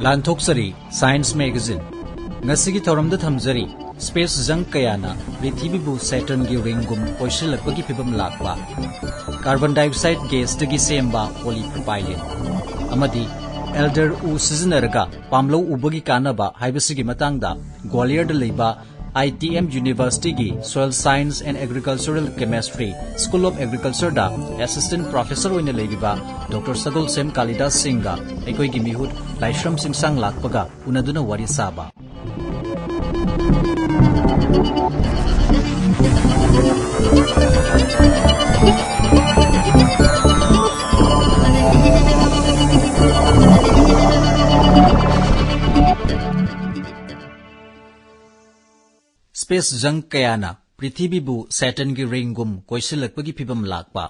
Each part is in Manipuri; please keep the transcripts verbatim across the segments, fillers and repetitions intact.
ꯂꯥꯟꯊꯣꯛꯆꯔꯤ ꯁꯥꯏꯟꯁ ꯃꯦꯒꯥꯖꯤꯟ꯫ ꯉꯁꯤꯒꯤ ꯊꯧꯔꯝꯗ ꯊꯝꯖꯔꯤ, ꯁ꯭ꯄꯦꯁ ꯖꯪ ꯀꯌꯥꯅ ꯄ꯭ꯔꯤꯊꯤꯕꯤꯕꯨ ꯁꯦꯇꯔꯟꯒꯤ ꯔꯤꯡꯒꯨꯝ ꯀꯣꯏꯁꯤꯜꯂꯛꯄꯒꯤ ꯐꯤꯕꯝ ꯂꯥꯛꯄ, ꯀꯥꯔꯕꯟ ꯗꯥꯏꯑꯣꯛꯁꯥꯏꯗ ꯒ꯭ꯌꯥꯁꯇꯒꯤ ꯁꯦꯝꯕ ꯄꯣꯂꯤꯄ꯭ꯔꯣꯄꯥꯏꯂꯤꯟ, ꯑꯃꯗꯤ ꯑꯦꯜꯗꯔ ꯎ ꯁꯤꯖꯤꯟꯅꯔꯒ ꯄꯥꯝꯂꯧ ꯎꯕꯒꯤ ꯀꯥꯟꯅꯕ ꯍꯥꯏꯕꯁꯤꯒꯤ ꯃꯇꯥꯡꯗ ꯒ꯭ꯋꯥꯂꯤꯌꯔꯗ ꯂꯩꯕ ITM Universityꯒꯤ Soil Science and Agricultural Chemistry School of Agricultureꯗ Assistant Professor ꯑꯣꯏꯅ ꯂꯩꯔꯤꯕ ꯗꯣꯛꯇꯔ ꯁꯒꯣꯜꯁꯦꯝ ꯀꯥꯂꯤꯗꯥꯁ ꯁꯤꯡꯒ ꯑꯩꯈꯣꯏꯒꯤ ꯃꯤꯍꯨꯠ ꯂꯥꯏꯁ꯭ꯔꯝ ꯆꯤꯡꯁꯥꯡ ꯂꯥꯛꯄꯒ ꯎꯅꯗꯨꯅ ꯋꯥꯔꯤ ꯁꯥꯕ꯫ ꯁ꯭ꯄꯦꯁ ꯖꯪ ꯀꯌꯥꯅ ꯄ꯭ꯔꯤꯊꯤꯕꯤꯕꯨ ꯁꯦꯇꯔꯟꯒꯤ ꯔꯤꯡꯒꯨꯝ ꯀꯣꯏꯁꯤꯜꯂꯛꯄꯒꯤ ꯐꯤꯕꯝ ꯂꯥꯛꯄ꯫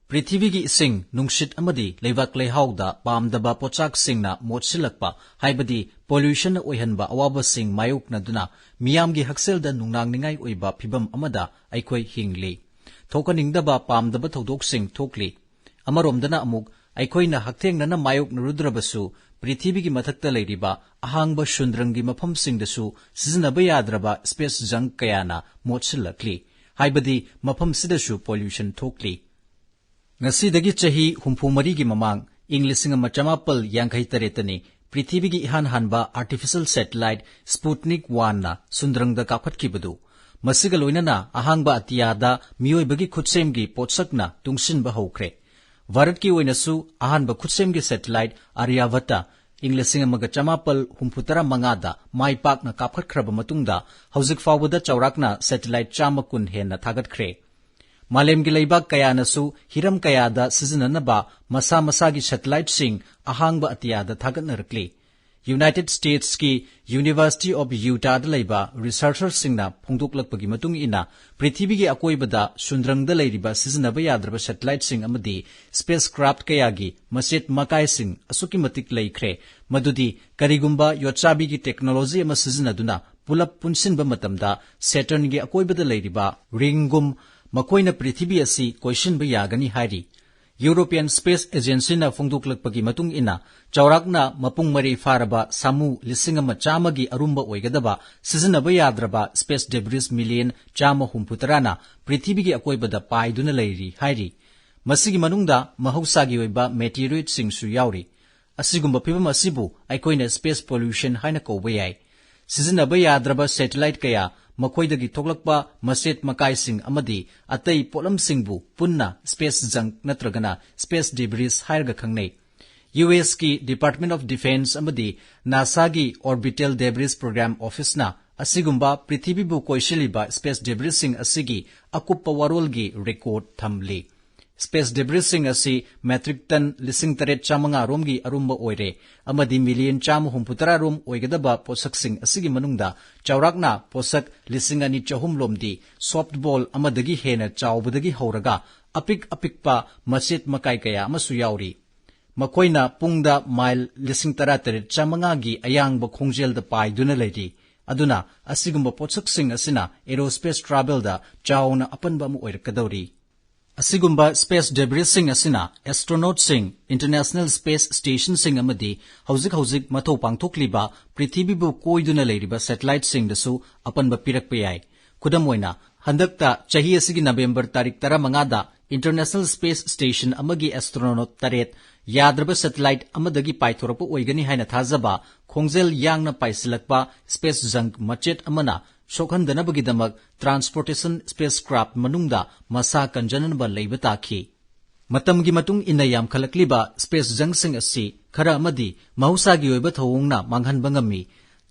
ꯄ꯭ꯔꯤꯊꯤꯕꯤꯒꯤ ꯏꯁꯤꯡ, ꯅꯨꯡꯁꯤꯠ ꯑꯃꯗꯤ ꯂꯩꯕꯥꯛ ꯂꯩꯍꯥꯎꯗ ꯄꯥꯝꯗꯕ ꯄꯣꯠꯆꯥꯛꯁꯤꯡꯅ ꯃꯣꯠꯁꯤꯜꯂꯛꯄ, ꯍꯥꯏꯕꯗꯤ ꯄꯣꯂ꯭ꯌꯨꯁꯟꯅ ꯑꯣꯏꯍꯟꯕ ꯑꯋꯥꯕꯁꯤꯡ ꯃꯥꯌꯣꯛꯅꯗꯨꯅ ꯃꯤꯌꯥꯝꯒꯤ ꯍꯛꯁꯦꯜꯗ ꯅꯨꯡꯅꯥꯡꯅꯤꯡꯉꯥꯏ ꯑꯣꯏꯕ ꯐꯤꯕꯝ ꯑꯃꯗ ꯑꯩꯈꯣꯏ ꯍꯤꯡꯂꯤ꯫ ꯊꯣꯛꯍꯟꯅꯤꯡꯗꯕ ꯄꯥꯝꯗꯕ ꯊꯧꯗꯣꯛꯁꯤꯡ ꯊꯣꯛꯂꯤ꯫ ꯑꯃꯔꯣꯝꯗꯅ ꯑꯃꯨꯛ ꯑꯩꯈꯣꯏꯅ ꯍꯛꯊꯦꯡꯅꯅ ꯃꯥꯌꯣꯛꯅꯔꯨꯗ꯭ꯔꯕꯁꯨ, ꯄ꯭ꯔꯤꯊꯤꯕꯤꯒꯤ ꯃꯊꯛꯇ ꯂꯩꯔꯤꯕ ꯑꯍꯥꯡꯕ ꯁꯨꯟꯗ꯭ꯔꯪꯒꯤ ꯃꯐꯝꯁꯤꯡꯗꯁꯨ ꯁꯤꯖꯤꯟꯅꯕ ꯌꯥꯗ꯭ꯔꯕ ꯁ꯭ꯄꯦꯁ ꯖꯪ ꯀꯌꯥꯅ ꯃꯣꯠꯁꯤꯜꯂꯛꯂꯤ, ꯍꯥꯏꯕꯗꯤ ꯃꯐꯝꯁꯤꯗꯁꯨ ꯄꯣꯂ꯭ꯌꯨꯁꯟ ꯊꯣꯛꯂꯤ꯫ ꯉꯁꯤꯗꯒꯤ ꯆꯍꯤ ꯍꯨꯝꯐꯨ ꯃꯔꯤꯒꯤ ꯃꯃꯥꯡ, ꯏꯪ ꯂꯤꯁꯤꯡ ꯑꯃ ꯆꯃꯥꯄꯜ ꯌꯥꯡꯈꯩ ꯇꯔꯦꯠꯇꯅꯤ ꯄ꯭ꯔꯤꯊꯤꯕꯤꯒꯤ ꯏꯍꯥꯟ ꯍꯥꯟꯕ ꯑꯥꯔꯇꯤꯐꯤꯁꯤꯌꯦꯜ ꯁꯦꯇꯦꯂꯥꯏꯠ ꯁ꯭ꯄꯨꯠꯅꯤꯛ ꯋꯥꯟꯅ ꯁꯨꯟꯗ꯭ꯔꯪꯗ ꯀꯥꯞꯈꯠꯈꯤꯕꯗꯨ꯫ ꯃꯁꯤꯒ ꯂꯣꯏꯅꯅ ꯑꯍꯥꯡꯕ ꯑꯇꯤꯌꯥꯗ ꯃꯤꯑꯣꯏꯕꯒꯤ ꯈꯨꯠꯁꯦꯝꯒꯤ ꯄꯣꯠꯁꯛꯅ ꯇꯨꯡꯁꯤꯟꯕ ꯍꯧꯈ꯭ꯔꯦ꯫ ꯚꯥꯔꯠꯀꯤ ꯑꯣꯏꯅꯁꯨ ꯑꯍꯥꯟꯕ ꯈꯨꯠꯁꯦꯝꯒꯤ ꯁꯦꯇꯦꯂꯥꯏꯠ ꯑꯥꯔꯌꯥꯚꯠꯇ ꯏꯪ ꯂꯤꯁꯤꯡ ꯑꯃꯒ ꯆꯃꯥꯄꯜ ꯍꯨꯝꯐꯨ ꯇꯔꯥ ꯃꯉꯥꯗ ꯃꯥꯏ ꯄꯥꯛꯅ ꯀꯥꯞꯈꯠꯈ꯭ꯔꯕ ꯃꯇꯨꯡꯗ, ꯍꯧꯖꯤꯛ ꯐꯥꯎꯕꯗ ꯆꯥꯎꯔꯥꯛꯅ ꯁꯦꯇꯦꯂꯥꯏꯠ ꯆꯥꯝꯃ ꯀꯨꯟ ꯍꯦꯟꯅ ꯊꯥꯒꯠꯈ꯭ꯔꯦ꯫ ꯃꯥꯂꯦꯝꯒꯤ ꯂꯩꯕꯥꯛ ꯀꯌꯥꯅꯁꯨ ꯍꯤꯔꯝ ꯀꯌꯥꯗ ꯁꯤꯖꯤꯟꯅꯅꯕ ꯃꯁꯥ ꯃꯁꯥꯒꯤ ꯁꯦꯇꯦꯂꯥꯏꯠꯁꯤꯡ ꯑꯍꯥꯡꯕ ꯑꯇꯤꯌꯥꯗ ꯊꯥꯒꯠꯅꯔꯛꯂꯤ꯫ ꯌꯨꯅꯥꯏꯇꯦꯗ ꯁ꯭ꯇꯦꯠꯁꯀꯤ ꯌꯨꯅꯤꯚꯔꯁꯤꯇꯤ ꯑꯣꯐ ꯌꯨꯇꯥꯗ ꯂꯩꯕ ꯔꯤꯁꯔꯆꯔꯁꯤꯡꯅ ꯐꯣꯡꯗꯣꯛꯂꯛꯄꯒꯤ ꯃꯇꯨꯡ ꯏꯟꯅ, ꯄ꯭ꯔꯤꯊꯤꯕꯤꯒꯤ ꯑꯀꯣꯏꯕꯗ ꯁꯨꯟꯗ꯭ꯔꯪꯗ ꯂꯩꯔꯤꯕ ꯁꯤꯖꯤꯟꯅꯕ ꯌꯥꯗ꯭ꯔꯕ ꯁꯦꯇꯦꯂꯥꯏꯠꯁꯤꯡ ꯑꯃꯗꯤ ꯁ꯭ꯄꯦꯁ ꯀ꯭ꯔꯥꯐꯠ ꯀꯌꯥꯒꯤ ꯃꯆꯦꯠ ꯃꯀꯥꯏꯁꯤꯡ ꯑꯁꯨꯛꯀꯤ ꯃꯇꯤꯛ ꯂꯩꯈ꯭ꯔꯦ, ꯃꯗꯨꯗꯤ ꯀꯔꯤꯒꯨꯝꯕ ꯌꯣꯠꯆꯥꯕꯤꯒꯤ ꯇꯦꯛꯅꯣꯂꯣꯖꯤ ꯑꯃ ꯁꯤꯖꯤꯟꯅꯗꯨꯅ ꯄꯨꯂꯞ ꯄꯨꯟꯁꯤꯟꯕ ꯃꯇꯝꯗ ꯁꯦꯇꯔꯟꯒꯤ ꯑꯀꯣꯏꯕꯗ ꯂꯩꯔꯤꯕ ꯔꯤꯡꯒꯨꯝ ꯃꯈꯣꯏꯅ ꯄ꯭ꯔꯤꯊꯤꯕꯤ ꯑꯁꯤ ꯀꯣꯏꯁꯤꯟꯕ ꯌꯥꯒꯅꯤ ꯍꯥꯏꯔꯤ꯫ European Space Agencyꯅ ꯐꯣꯡꯗꯣꯛꯂꯛꯄꯒꯤ ꯃꯇꯨꯡ ꯏꯟꯅ, ꯆꯥꯎꯔꯥꯛꯅ ꯃꯄꯨꯡ ꯃꯔꯩ ꯐꯥꯔꯕ ꯁꯥꯃꯨ ꯂꯤꯁꯤꯡ ꯑꯃ ꯆꯥꯝꯃꯒꯤ ꯑꯔꯨꯝꯕ ꯑꯣꯏꯒꯗꯕ ꯁꯤꯖꯤꯟꯅꯕ ꯌꯥꯗ꯭ꯔꯕ space debris million ꯆꯥꯝꯃ ꯍꯨꯝꯐꯨ ꯇꯔꯥꯅ ꯄ꯭ꯔꯤꯊꯤꯕꯤꯒꯤ ꯑꯀꯣꯏꯕꯗ ꯄꯥꯏꯗꯨꯅ ꯂꯩꯔꯤ ꯍꯥꯏꯔꯤ꯫ ꯃꯁꯤꯒꯤ ꯃꯅꯨꯡꯗ ꯃꯍꯧꯁꯥꯒꯤ ꯑꯣꯏꯕ meteoroidꯁꯤꯡꯁꯨ ꯌꯥꯎꯔꯤ꯫ ꯑꯁꯤꯒꯨꯝꯕ ꯐꯤꯚꯝ ꯑꯁꯤꯕꯨ ꯑꯩꯈꯣꯏꯅ space pollution ꯍꯥꯏꯅ ꯀꯧꯕ ꯌꯥꯏ꯫ ꯁꯤꯖꯤꯟꯅꯕ ꯌꯥꯗ꯭ꯔꯕ satellite ꯀꯌꯥ, ꯃꯈꯣꯏꯗꯒꯤ ꯊꯣꯛꯂꯛꯄ ꯃꯆꯦꯠ ꯃꯀꯥꯏꯁꯤꯡ ꯑꯃꯗꯤ ꯑꯇꯩ ꯄꯣꯠꯂꯝꯁꯤꯡꯕꯨ ꯄꯨꯟꯅ space junk ꯅꯠꯇ꯭ꯔꯒꯅ space debris ꯍꯥꯏꯔꯒ ꯈꯪꯅꯩ꯫ USꯀꯤ Department of Defense ꯑꯃꯗꯤ NASAꯒꯤ Orbital Debris Program Officeꯅ ꯑꯁꯤꯒꯨꯝꯕ ꯄ꯭ꯔꯤꯊꯤꯕꯤꯕꯨ ꯀꯣꯏꯁꯤꯜꯂꯤꯕ space debrisꯁꯤꯡ ꯑꯁꯤꯒꯤ ꯑꯀꯨꯞꯄ ꯋꯥꯔꯣꯜꯒꯤ record ꯊꯝꯂꯤ꯫ Space debrisꯁꯤꯡ ꯑꯁꯤ metric ton ꯂꯤꯁꯤꯡ ꯇꯔꯦꯠ ꯆꯥꯃꯉꯥ ꯔꯣꯝꯒꯤ ꯑꯔꯨꯝꯕ ꯑꯣꯏꯔꯦ ꯑꯃꯗꯤ million ꯆꯥꯝꯃ ꯍꯨꯝꯐꯨ ꯇꯔꯥ ꯔꯣꯝ ꯑꯣꯏꯒꯗꯕ ꯄꯣꯠꯁꯛꯁꯤꯡ ꯑꯁꯤꯒꯤ ꯃꯅꯨꯡꯗ ꯆꯥꯎꯔꯥꯛꯅ ꯄꯣꯠꯁꯛ ꯂꯤꯁꯤꯡ ꯑꯅꯤ ꯆꯍꯨꯝ ꯂꯣꯝꯗꯤ softball ꯑꯃꯗꯒꯤ ꯍꯦꯟꯅ ꯆꯥꯎꯕꯗꯒꯤ ꯍꯧꯔꯒ ꯑꯄꯤꯛ ꯑꯄꯤꯛꯄ ꯃꯆꯦꯠ ꯃꯀꯥꯏ ꯀꯌꯥ ꯑꯃꯁꯨ ꯌꯥꯎꯔꯤ꯫ ꯃꯈꯣꯏꯅ ꯄꯨꯡꯗ ꯃꯥꯏꯜ ꯂꯤꯁꯤꯡ ꯇꯔꯥꯇꯔꯦꯠ ꯆꯥꯃꯉꯥꯒꯤ ꯑꯌꯥꯡꯕ ꯈꯣꯡꯖꯦꯜꯗ ꯄꯥꯏꯗꯨꯅ ꯂꯩꯔꯤ꯫ ꯑꯗꯨꯅ ꯑꯁꯤꯒꯨꯝꯕ ꯄꯣꯠꯁꯛꯁꯤꯡ ꯑꯁꯤꯅ aerospace travelꯗ ꯆꯥꯎꯅ ꯑꯄꯟꯕ ꯑꯃ ꯑꯣꯏꯔꯛꯀꯗꯧꯔꯤ꯫ ꯑꯁꯤꯒꯨꯝꯕ space debrisꯁꯤꯡ ꯑꯁꯤꯅ astronautꯁꯤꯡ, International Space Stationꯁꯤꯡ ꯑꯃꯗꯤ ꯍꯧꯖꯤꯛ ꯍꯧꯖꯤꯛ ꯃꯊꯧ ꯄꯥꯡꯊꯣꯛꯂꯤꯕ ꯄ꯭ꯔꯤꯊꯤꯕꯤꯕꯨ ꯀꯣꯏꯗꯨꯅ ꯂꯩꯔꯤꯕ satelliteꯁꯤꯡꯗꯁꯨ ꯑꯄꯟꯕ ꯄꯤꯔꯛꯄ ꯌꯥꯏ꯫ ꯈꯨꯗꯝ ꯑꯣꯏꯅ, ꯍꯟꯗꯛꯇ ꯆꯍꯤ ꯑꯁꯤꯒꯤ November ꯇꯥꯔꯤꯛ ꯇꯔꯥꯃꯉꯥꯗ International Space Station ꯑꯃꯒꯤ astronaut ꯇꯔꯦꯠ ꯌꯥꯗ꯭ꯔꯕ satellite ꯑꯃꯗꯒꯤ ꯄꯥꯏꯊꯣꯔꯛꯄ ꯑꯣꯏꯒꯅꯤ ꯍꯥꯏꯅ ꯊꯥꯖꯕ ꯈꯣꯡꯖꯦꯜ ꯌꯥꯡꯅ ꯄꯥꯏꯁꯤꯜꯂꯛꯄ space junk ꯃꯆꯦꯠ ꯑꯃꯅ ꯁꯣꯛꯍꯟꯗꯅꯕꯒꯤꯗꯃꯛ transportation spacecraft ꯃꯅꯨꯡꯗ ꯃꯁꯥ ꯀꯟꯖꯅꯅꯕ ꯂꯩꯕ ꯇꯥꯈꯤ꯫ ꯃꯇꯝꯒꯤ ꯃꯇꯨꯡ ꯏꯟꯅ ꯌꯥꯝꯈꯠꯂꯛꯂꯤꯕ space junkꯁꯤꯡ ꯑꯁꯤ ꯈꯔ ꯑꯃꯗꯤ ꯃꯍꯧꯁꯥꯒꯤ ꯑꯣꯏꯕ ꯊꯧꯑꯣꯡꯅ ꯃꯥꯡꯍꯟꯕ ꯉꯝꯃꯤ꯫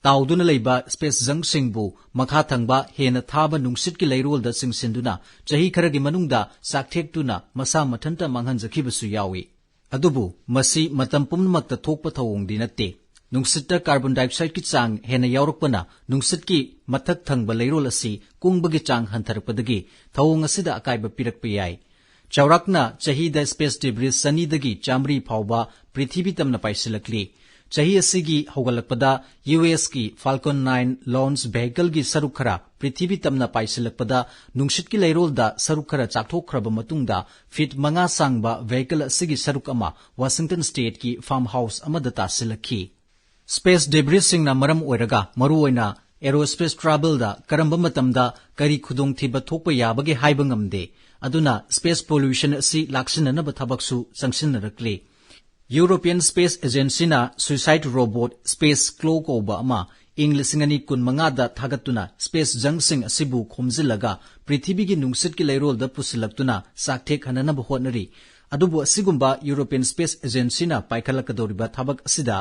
ꯇꯥꯎꯗꯨꯅ ꯂꯩꯕ space junkꯁꯤꯡꯕꯨ ꯃꯈꯥ ꯊꯪꯕ ꯍꯦꯟꯅ ꯊꯥꯕ ꯅꯨꯡꯁꯤꯠꯀꯤ ꯂꯩꯔꯣꯜꯗ ꯆꯤꯡꯁꯤꯟꯗꯨꯅ ꯆꯍꯤ ꯈꯔꯒꯤ ꯃꯅꯨꯡꯗ ꯆꯥꯛꯊꯦꯛꯇꯨꯅ ꯃꯁꯥ ꯃꯊꯟꯇ ꯃꯥꯡꯍꯟꯖꯈꯤꯕꯁꯨ ꯌꯥꯎꯏ꯫ ꯑꯗꯨꯕꯨ ꯃꯁꯤ ꯃꯇꯝ ꯄꯨꯝꯅꯃꯛꯇ ꯊꯣꯛꯄ ꯊꯧꯑꯣꯡꯗꯤ ꯅꯠꯇꯦ꯫ ꯅꯨꯡꯁꯤꯠꯇ carbon dioxideꯀꯤ ꯆꯥꯡ ꯍꯦꯟꯅ ꯌꯥꯎꯔꯛꯄꯅ ꯅꯨꯡꯁꯤꯠꯀꯤ ꯃꯊꯛ ꯊꯪꯕ ꯂꯩꯔꯣꯜ ꯑꯁꯤ ꯀꯨꯡꯕꯒꯤ ꯆꯥꯡ ꯍꯟꯊꯔꯛꯄꯗꯒꯤ ꯊꯧꯑꯣꯡ ꯑꯁꯤꯗ ꯑꯀꯥꯏꯕ ꯄꯤꯔꯛꯄ ꯌꯥꯏ꯫ ꯆꯥꯎꯔꯥꯛꯅ ꯆꯍꯤꯗ space debris ꯆꯅꯤꯗꯒꯤ ꯆꯥꯃꯔꯤ ꯐꯥꯎꯕ ꯄ꯭ꯔꯤꯊꯤꯕꯤ ꯇꯝꯅ ꯄꯥꯏꯁꯤꯜꯂꯛꯂꯤ꯫ ꯆꯍꯤ ꯑꯁꯤꯒꯤ ꯍꯧꯒꯠꯂꯛꯄꯗ ꯌꯨ ꯑꯦꯁꯀꯤ Falcon nine launch vehicleꯒꯤ ꯁꯔꯨꯛ ꯈꯔ ꯄ꯭ꯔꯤꯊꯤꯕꯤ ꯇꯝꯅ ꯄꯥꯏꯁꯤꯜꯂꯛꯄꯗ ꯅꯨꯡꯁꯤꯠꯀꯤ ꯂꯩꯔꯣꯜꯗ ꯁꯔꯨꯛ ꯈꯔ ꯆꯥꯛꯊꯣꯛꯈ꯭ꯔꯕ ꯃꯇꯨꯡꯗ ꯐꯤꯠ ꯃꯉꯥ ꯁꯥꯡꯕ vehicle ꯑꯁꯤꯒꯤ ꯁꯔꯨꯛ ꯑꯃ ꯋꯥꯁꯤꯡꯇꯟ stateꯀꯤ farmhouse ꯑꯃꯗ ꯇꯥꯁꯤꯜꯂꯛꯈꯤ꯫ Space debrisꯁꯤꯡꯅ ꯃꯔꯝ ꯑꯣꯏꯔꯒ ꯃꯔꯨꯑꯣꯏꯅ aerospace travelꯗ ꯀꯔꯝꯕ ꯃꯇꯝꯗ ꯀꯔꯤ ꯈꯨꯗꯣꯡꯊꯤꯕ ꯊꯣꯛꯄ ꯌꯥꯕꯒꯦ ꯍꯥꯏꯕ ꯉꯝꯗꯦ꯫ ꯑꯗꯨꯅ space pollution ꯑꯁꯤ ꯂꯥꯛꯁꯤꯟꯅꯅꯕ ꯊꯕꯛꯁꯨ ꯆꯪꯁꯤꯟꯅꯔꯛꯂꯤ꯫ European Space Agencyꯅ suicide robot Space Claw ꯀꯧꯕ ꯑꯃ ꯏꯪ ꯂꯤꯁꯤꯡ ꯑꯅꯤ ꯀꯨꯟꯃꯉꯥꯗ ꯊꯥꯒꯠꯇꯨꯅ space junkꯁꯤꯡ ꯑꯁꯤꯕꯨ ꯈꯣꯝꯖꯤꯜꯂꯒ ꯄ꯭ꯔꯤꯊꯤꯕꯤꯒꯤ ꯅꯨꯡꯁꯤꯠꯀꯤ ꯂꯩꯔꯣꯜꯗ ꯄꯨꯁꯤꯜꯂꯛꯇꯨꯅ ꯆꯥꯛꯊꯦꯛꯍꯟꯅꯅꯕ ꯍꯣꯠꯅꯔꯤ꯫ ꯑꯗꯨꯕꯨ ꯑꯁꯤꯒꯨꯝꯕ European Space Agencyꯅ ꯄꯥꯏꯈꯠꯂꯛꯀꯗꯧꯔꯤꯕ ꯊꯕꯛ ꯑꯁꯤꯗ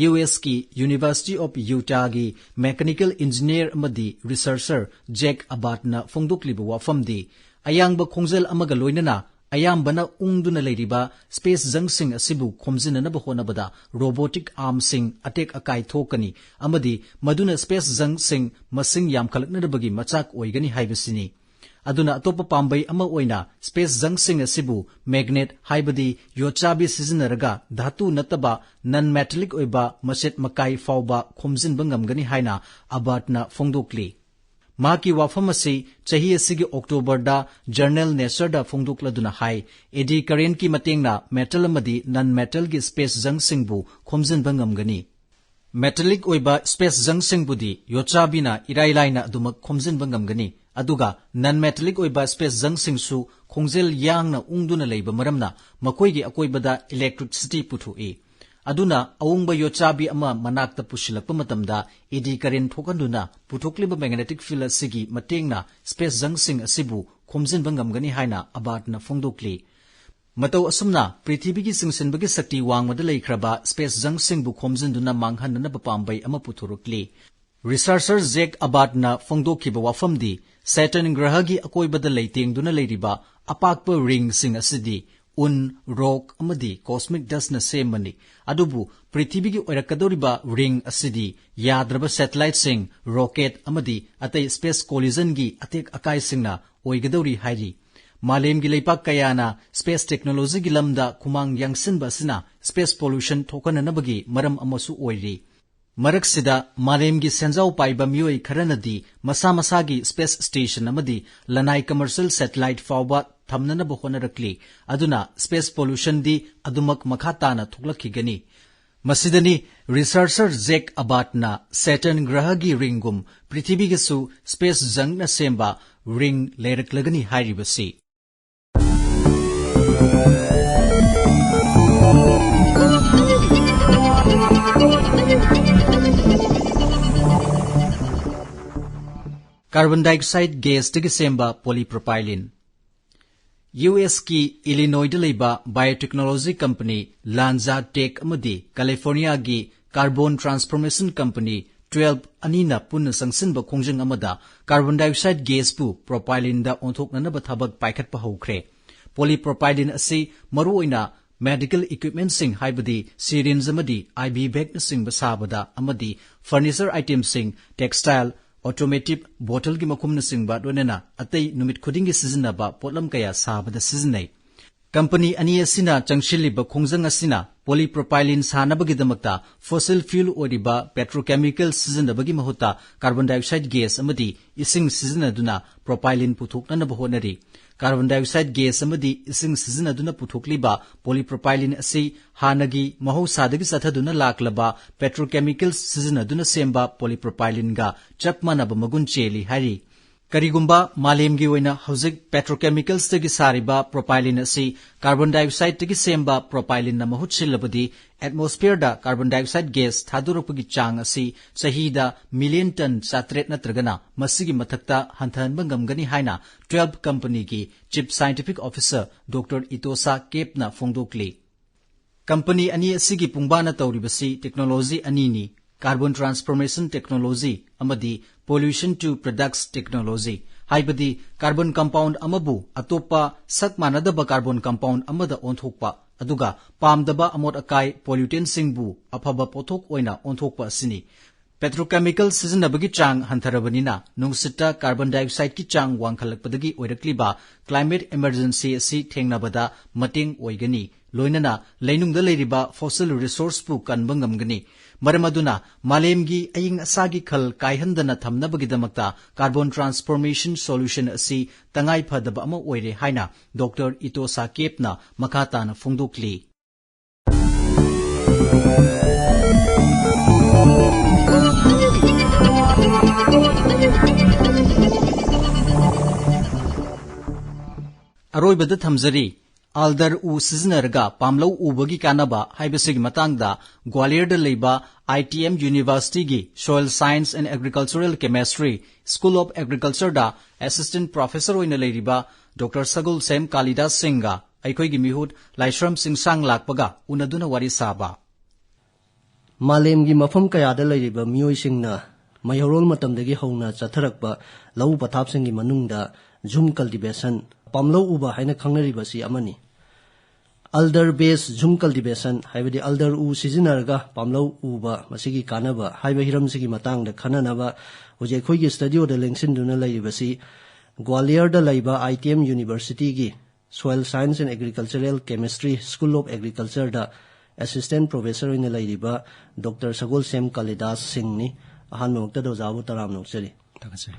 ꯌꯨ ꯑꯦꯁꯀꯤ University of Utahꯒꯤ mechanical engineer ꯑꯃꯗꯤ researcher Jack Abadꯅ ꯐꯣꯡꯗꯣꯛꯂꯤꯕ ꯋꯥꯐꯝꯗꯤ, ꯑꯌꯥꯡꯕ ꯈꯣꯡꯖꯦꯜ ꯑꯃꯒ ꯂꯣꯏꯅꯅ ꯑꯌꯥꯝꯕꯅ ꯎꯪꯗꯨꯅ ꯂꯩꯔꯤꯕ space junkꯁꯤꯡ ꯑꯁꯤꯕꯨ ꯈꯣꯝꯖꯤꯟꯅꯅꯕ ꯍꯣꯠꯅꯕꯗ robotic armꯁꯤꯡ ꯑꯇꯦꯛ ꯑꯀꯥꯏ ꯊꯣꯛꯀꯅꯤ ꯑꯃꯗꯤ ꯃꯗꯨꯅ space junkꯁꯤꯡ ꯃꯁꯤꯡ ꯌꯥꯝꯈꯠꯂꯛꯅꯕꯒꯤ ꯃꯆꯥꯛ ꯑꯣꯏꯒꯅꯤ ꯍꯥꯏꯕꯁꯤꯅꯤ꯫ ꯑꯗꯨꯅ ꯑꯇꯣꯞꯄ ꯄꯥꯝꯕꯩ ꯑꯃ ꯑꯣꯏꯅ space junkꯁꯤꯡ ꯑꯁꯤꯕꯨ magnet ꯍꯥꯏꯕꯗꯤ ꯌꯣꯠꯆꯥꯕꯤ ꯁꯤꯖꯤꯟꯅꯔꯒ ꯙꯥꯇꯨ ꯅꯠꯇꯕ non metallic ꯑꯣꯏꯕ ꯃꯆꯦꯠ ꯃꯀꯥꯏ ꯐꯥꯎꯕ ꯈꯣꯝꯖꯤꯟꯕ ꯉꯝꯒꯅꯤ ꯍꯥꯏꯅ Abadꯅ ꯐꯣꯡꯗꯣꯛꯂꯤ꯫ ꯃꯍꯥꯛꯀꯤ ꯋꯥꯐꯝ ꯑꯁꯤ ꯆꯍꯤ ꯑꯁꯤꯒꯤ Octoberꯗ journal Natureꯗ ꯐꯣꯡꯗꯣꯛꯂꯗꯨꯅ ꯍꯥꯏ, eddy currentꯀꯤ ꯃꯇꯦꯡꯅ metal ꯑꯃꯗꯤ non metalꯒꯤ space junkꯁꯤꯡꯕꯨ ꯈꯣꯝꯖꯤꯟꯕ ꯉꯝꯒꯅꯤ꯫ Metallic ꯑꯣꯏꯕ space junkꯁꯤꯡꯕꯨꯗꯤ ꯌꯣꯠꯆꯥꯕꯤꯅ ꯏꯔꯥꯏ ꯂꯥꯏꯅ ꯑꯗꯨꯃꯛ ꯈꯣꯝꯖꯤꯟꯕ ꯉꯝꯒꯅꯤ, ꯑꯗꯨꯒ non metallic ꯑꯣꯏꯕ space junkꯁꯤꯡꯁꯨ ꯈꯣꯡꯖꯦꯜ ꯌꯥꯡꯅ ꯎꯪꯗꯨꯅ ꯂꯩꯕ ꯃꯔꯝꯅ ꯃꯈꯣꯏꯒꯤ ꯑꯀꯣꯏꯕꯗ electricity ꯄꯨꯊꯣꯛꯏ꯫ ꯑꯗꯨꯅ ꯑꯎꯪꯕ ꯌꯣꯠꯆꯥꯕꯤ ꯑꯃ ꯃꯅꯥꯛꯇ ꯄꯨꯁꯤꯜꯂꯛꯄ ꯃꯇꯝꯗ eddy current ꯊꯣꯛꯍꯟꯗꯨꯅ ꯄꯨꯊꯣꯛꯂꯤꯕ magnetic field ꯑꯁꯤꯒꯤ ꯃꯇꯦꯡꯅ space junkꯁꯤꯡ ꯑꯁꯤꯕꯨ ꯈꯣꯝꯖꯤꯟꯕ ꯉꯝꯒꯅꯤ ꯍꯥꯏꯅ Abadꯅ ꯐꯣꯡꯗꯣꯛꯂꯤ꯫ ꯃꯇꯧ ꯑꯁꯨꯝꯅ ꯄ꯭ꯔꯤꯊꯤꯕꯤꯒꯤ ꯆꯤꯡꯁꯤꯟꯕꯒꯤ ꯁꯛꯇꯤ ꯋꯥꯡꯃꯗ ꯂꯩꯈ꯭ꯔꯕ space junkꯁꯤꯡꯕꯨ ꯈꯣꯝꯖꯤꯟꯗꯨꯅ ꯃꯥꯡꯍꯟꯅꯅꯕ ꯄꯥꯝꯕꯩ ꯑꯃ ꯄꯨꯊꯣꯔꯛꯂꯤ꯫ Researcher Jack Abadꯅ ꯐꯣꯡꯗꯣꯛꯈꯤꯕ ꯋꯥꯐꯝꯗꯤ, Saturn ꯒ꯭ꯔꯍꯒꯤ ꯑꯀꯣꯏꯕꯗ ꯂꯩꯇꯦꯡꯗꯨꯅ ꯂꯩꯔꯤꯕ ꯑꯄꯥꯛꯄ ringꯁꯤꯡ ꯑꯁꯤꯗꯤ ꯎꯟ, rock ꯑꯃꯗꯤ cosmic dustꯅ ꯁꯦꯝꯕꯅꯤ꯫ ꯑꯗꯨꯕꯨ ꯄ꯭ꯔꯤꯊꯤꯕꯤꯒꯤ ꯑꯣꯏꯔꯛꯀꯗꯧꯔꯤꯕ ring ꯑꯁꯤꯗꯤ ꯌꯥꯗ꯭ꯔꯕ satelliteꯁꯤꯡ, rocket ꯑꯃꯗꯤ ꯑꯇꯩ space collisionꯒꯤ ꯑꯇꯦꯛ ꯑꯀꯥꯏꯁꯤꯡꯅ ꯑꯣꯏꯒꯗꯧꯔꯤ ꯍꯥꯏꯔꯤ꯫ ꯃꯥꯂꯦꯝꯒꯤ ꯂꯩꯄꯥꯛ ꯀꯌꯥꯅ space technologyꯒꯤ ꯂꯝꯗ ꯈꯨꯃꯥꯡ ꯌꯥꯡꯁꯤꯟꯕ ꯑꯁꯤꯅ space pollution ꯊꯣꯛꯍꯟꯅꯅꯕꯒꯤ ꯃꯔꯝ ꯑꯃꯁꯨ ꯑꯣꯏꯔꯤ꯫ ꯃꯔꯛꯁꯤꯗ ꯃꯥꯂꯦꯝꯒꯤ ꯁꯦꯟꯖꯥꯎ ꯄꯥꯏꯕ ꯃꯤꯑꯣꯏ ꯈꯔꯅꯗꯤ ꯃꯁꯥ ꯃꯁꯥꯒꯤ space station ꯑꯃꯗꯤ ꯂꯅꯥꯏ commercial satellite ꯐꯥꯎꯕ ꯊꯝꯅꯅꯕ ꯍꯣꯠꯅꯔꯛꯂꯤ꯫ ꯑꯗꯨꯅ space pollutionꯗꯤ ꯑꯗꯨꯃꯛ ꯃꯈꯥ ꯇꯥꯅ ꯊꯣꯛꯂꯛꯈꯤꯒꯅꯤ꯫ ꯃꯁꯤꯗꯅꯤ researcher Jack Abadꯅ Saturn ꯒ꯭ꯔꯍꯒꯤ ringꯒꯨꯝ ꯄ꯭ꯔꯤꯊꯤꯕꯤꯒꯁꯨ space junkꯅ ꯁꯦꯝꯕ ring ꯂꯩꯔꯛꯂꯒꯅꯤ ꯍꯥꯏꯔꯤꯕꯁꯤ꯫ Carbon dioxide gasꯇꯒꯤ ꯁꯦꯝꯕ polypropylene꯫ USꯀꯤ Illinoisꯗ ꯂꯩꯕ biotechnology company Lanza Tech ꯑꯃꯗꯤ Californiaꯒꯤ carbon transformation company twelve ꯑꯅꯤꯅ ꯄꯨꯟꯅ ꯆꯪꯁꯤꯟꯕ ꯈꯣꯡꯖꯪ ꯑꯃꯗ carbon dioxide gasꯄꯨ propyleneꯗ ꯑꯣꯟꯊꯣꯛꯅꯅꯕ ꯊꯕꯛ ꯄꯥꯏꯈꯠꯄ ꯍꯧꯈ꯭ꯔꯦ꯫ Polypropylene ꯑꯁꯤ ꯃꯔꯨꯑꯣꯏꯅ medical equipmentꯁꯤꯡ ꯍꯥꯏꯕꯗꯤ syringe ꯑꯃꯗꯤ IV bagꯅꯆꯤꯡꯕ ꯁꯥꯕꯗ ꯑꯃꯗꯤ furniture itemꯁꯤꯡ, textile, automotive bottleꯒꯤ ꯃꯈꯨꯝꯅꯆꯤꯡꯕ ꯂꯣꯏꯅꯅ ꯑꯇꯩ ꯅꯨꯃꯤꯠ ꯈꯨꯗꯤꯡꯒꯤ ꯁꯤꯖꯤꯟꯅꯕ ꯄꯣꯠꯂꯝ ꯀꯌꯥ ꯁꯥꯕꯗ ꯁꯤꯖꯤꯟꯅꯩ꯫ Company ꯑꯅꯤ ꯑꯁꯤꯅ ꯆꯪꯁꯤꯜꯂꯤꯕ ꯈꯣꯡꯖꯪ ꯑꯁꯤꯅ polypropylene ꯁꯥꯅꯕꯒꯤꯗꯃꯛꯇ fossil fuel ꯑꯣꯏꯔꯤꯕ petrochemical ꯁꯤꯖꯤꯟꯅꯕꯒꯤ ꯃꯍꯨꯠꯇ carbon dioxide gas ꯑꯃꯗꯤ ꯏꯁꯤꯡ ꯁꯤꯖꯤꯟꯅꯗꯨꯅ propylene ꯄꯨꯊꯣꯛꯅꯅꯕ ꯍꯣꯠꯅꯔꯤ꯫ Carbon dioxide gas ꯑꯃꯗꯤ ꯏꯁꯤꯡ ꯁꯤꯖꯤꯟꯅꯗꯨꯅ ꯄꯨꯊꯣꯛꯂꯤꯕ polypropylene ꯑꯁꯤ ꯍꯥꯟꯅꯒꯤ ꯃꯍꯧꯁꯥꯗꯒꯤ ꯆꯠꯊꯗꯨꯅ ꯂꯥꯛꯂꯕ petrochemicals ꯁꯤꯖꯤꯟꯅꯗꯨꯅ ꯁꯦꯝꯕ polypropyleneꯒ ꯆꯞ ꯃꯥꯟꯅꯕ ꯃꯒꯨꯟ ꯆꯦꯜꯂꯤ ꯍꯥꯏꯔꯤ꯫ ꯀꯔꯤꯒꯨꯝꯕ ꯃꯥꯂꯦꯝꯒꯤ ꯑꯣꯏꯅ ꯍꯧꯖꯤꯛ petrochemicalsꯇꯒꯤ ꯁꯥꯔꯤꯕ propylene ꯑꯁꯤ carbon dioxideꯇꯒꯤ ꯁꯦꯝꯕ propyleneꯅ ꯃꯍꯨꯠ ꯁꯤꯜꯂꯕꯗꯤ, atmosphereꯗ carbon dioxide gas ꯊꯥꯗꯣꯔꯛꯄꯒꯤ ꯆꯥꯡ ꯑꯁꯤ ꯆꯍꯤꯗ million ton ꯆꯥꯇ꯭ꯔꯦꯠ ꯅꯠꯇ꯭ꯔꯒꯅ ꯃꯁꯤꯒꯤ ꯃꯊꯛꯇ ꯍꯟꯊꯍꯟꯕ ꯉꯝꯒꯅꯤ ꯍꯥꯏꯅ twelve companyꯒꯤ chief scientific officer Doctor Itosa Kepꯅ ꯐꯣꯡꯗꯣꯛꯂꯤ꯫ Company ꯑꯅꯤ ꯑꯁꯤꯒꯤ ꯄꯨꯡꯕꯥꯅ ꯇꯧꯔꯤꯕꯁꯤ technology ꯑꯅꯤꯅꯤ, carbon transformation technology ꯑꯃꯗꯤ pollution to products technology, ꯍꯥꯏꯕꯗꯤ carbon compound ꯑꯃꯕꯨ ꯑꯇꯣꯞꯄ ꯁꯛ ꯃꯥꯟꯅꯗꯕ carbon compound ꯑꯃꯗ ꯑꯣꯟꯊꯣꯛꯄ, ꯑꯗꯨꯒ ꯄꯥꯝꯗꯕ ꯑꯃꯣꯠ ꯑꯀꯥꯏ pollutantꯁꯤꯡꯕꯨ ꯑꯐꯕ ꯄꯣꯠꯊꯣꯛ ꯑꯣꯏꯅ ꯑꯣꯟꯊꯣꯛꯄ ꯑꯁꯤꯅꯤ꯫ Petrochemical ꯁꯤꯖꯤꯟꯅꯕꯒꯤ ꯆꯥꯡ ꯍꯟꯊꯔꯕꯅꯤꯅ ꯅꯨꯡꯁꯤꯠꯇ carbon dioxideꯀꯤ ꯆꯥꯡ ꯋꯥꯡꯈꯠꯂꯛꯄꯗꯒꯤ ꯑꯣꯏꯔꯛꯂꯤꯕ climate emergency ꯑꯁꯤ ꯊꯦꯡꯅꯕꯗ ꯃꯇꯦꯡ ꯑꯣꯏꯒꯅꯤ꯫ ꯂꯣꯏꯅꯅ ꯂꯩꯅꯨꯡꯗ ꯂꯩꯔꯤꯕ fossil resourceꯄꯨ ꯀꯟꯕ ꯉꯝꯒꯅꯤ꯫ ꯃꯔꯝ ꯑꯗꯨꯅ ꯃꯥꯂꯦꯝꯒꯤ ꯑꯏꯪ ꯑꯁꯥꯒꯤ ꯈꯜ ꯀꯥꯏꯍꯟꯗꯅ ꯊꯝꯅꯕꯒꯤꯗꯃꯛꯇ carbon transformation solution ꯑꯁꯤ ꯇꯉꯥꯏ ꯐꯗꯕ ꯑꯃ ꯑꯣꯏꯔꯦ ꯍꯥꯏꯅ ꯗꯣꯛꯇꯔ ꯏꯇꯣ ꯁꯥꯀꯦꯞꯅ ꯃꯈꯥ ꯇꯥꯅ ꯐꯣꯡꯗꯣꯛꯂꯤ꯫ ꯑꯔꯣꯏꯕꯗ ꯊꯝꯖꯔꯤ, alder ꯎ ꯁꯤꯖꯤꯟꯅꯔꯒ ꯄꯥꯝꯂꯧ ꯎꯕꯒꯤ ꯀꯥꯟꯅꯕ ꯍꯥꯏꯕꯁꯤꯒꯤ ꯃꯇꯥꯡꯗ ꯒ꯭ꯋꯥꯂꯤꯌꯔꯗ ꯂꯩꯕ I T M Universityꯒꯤ Soil Science and Agricultural Chemistry School of Agricultureꯗ assistant professor ꯑꯣꯏꯅ ꯂꯩꯔꯤꯕ ꯗꯣꯛꯇꯔ ꯁꯒꯣꯜꯁꯦꯝ ꯀꯥꯂꯤꯗꯥꯁ ꯁꯤꯡꯒ ꯑꯩꯈꯣꯏꯒꯤ ꯃꯤꯍꯨꯠ ꯂꯥꯏꯁ꯭ꯔꯝ ꯆꯤꯡꯁꯥꯡ ꯂꯥꯛꯄꯒ ꯎꯅꯗꯨꯅ ꯋꯥꯔꯤ ꯁꯥꯕ꯫ ꯃꯥꯂꯦꯝꯒꯤ ꯃꯐꯝ ꯀꯌꯥꯗ ꯂꯩꯔꯤꯕ ꯃꯤꯑꯣꯏꯁꯤꯡꯅ ꯃꯩꯍꯧꯔꯣꯜ ꯃꯇꯝꯗꯒꯤ ꯍꯧꯅ ꯆꯠꯊꯔꯛꯄ ꯂꯧꯎ ꯄꯊꯥꯞꯁꯤꯡꯒꯤ ꯃꯅꯨꯡꯗ ꯖꯨꯝ cultivation, ꯄꯥꯝꯂꯧ ꯎꯕ ꯍꯥꯏꯅ ꯈꯪꯅꯔꯤꯕꯁꯤ ꯑꯃꯅꯤ꯫ Alder based ꯖꯨꯝ cultivation, ꯍꯥꯏꯕꯗꯤ alder ꯎ ꯁꯤꯖꯤꯟꯅꯔꯒ ꯄꯥꯝꯂꯧ ꯎꯕ, ꯃꯁꯤꯒꯤ ꯀꯥꯟꯅꯕ ꯍꯥꯏꯕ ꯍꯤꯔꯝꯁꯤꯒꯤ ꯃꯇꯥꯡꯗ ꯈꯟꯅꯅꯕ ꯍꯧꯖꯤꯛ ꯑꯩꯈꯣꯏꯒꯤ studioꯗ ꯂꯦꯡꯁꯤꯟꯗꯨꯅ ꯂꯩꯔꯤꯕꯁꯤ ꯒ꯭ꯋꯥꯂꯤꯌꯔꯗ ꯂꯩꯕ I T M Universityꯒꯤ Soil Science and Agricultural Chemistry School of Agricultureꯗ assistant professor ꯑꯣꯏꯅ ꯂꯩꯔꯤꯕ ꯗꯣꯛꯇꯔ ꯁꯒꯣꯜꯁꯦꯝ ꯀꯥꯂꯤꯗꯥꯁ ꯁꯤꯡꯅꯤ꯫ ꯑꯍꯥꯟꯕꯃꯛꯇꯗ ꯑꯣꯖꯥꯕꯨ ꯇꯔꯥꯝꯅ ꯑꯣꯛꯆꯔꯤ꯫ ꯊꯥꯒꯠꯆꯔꯤ꯫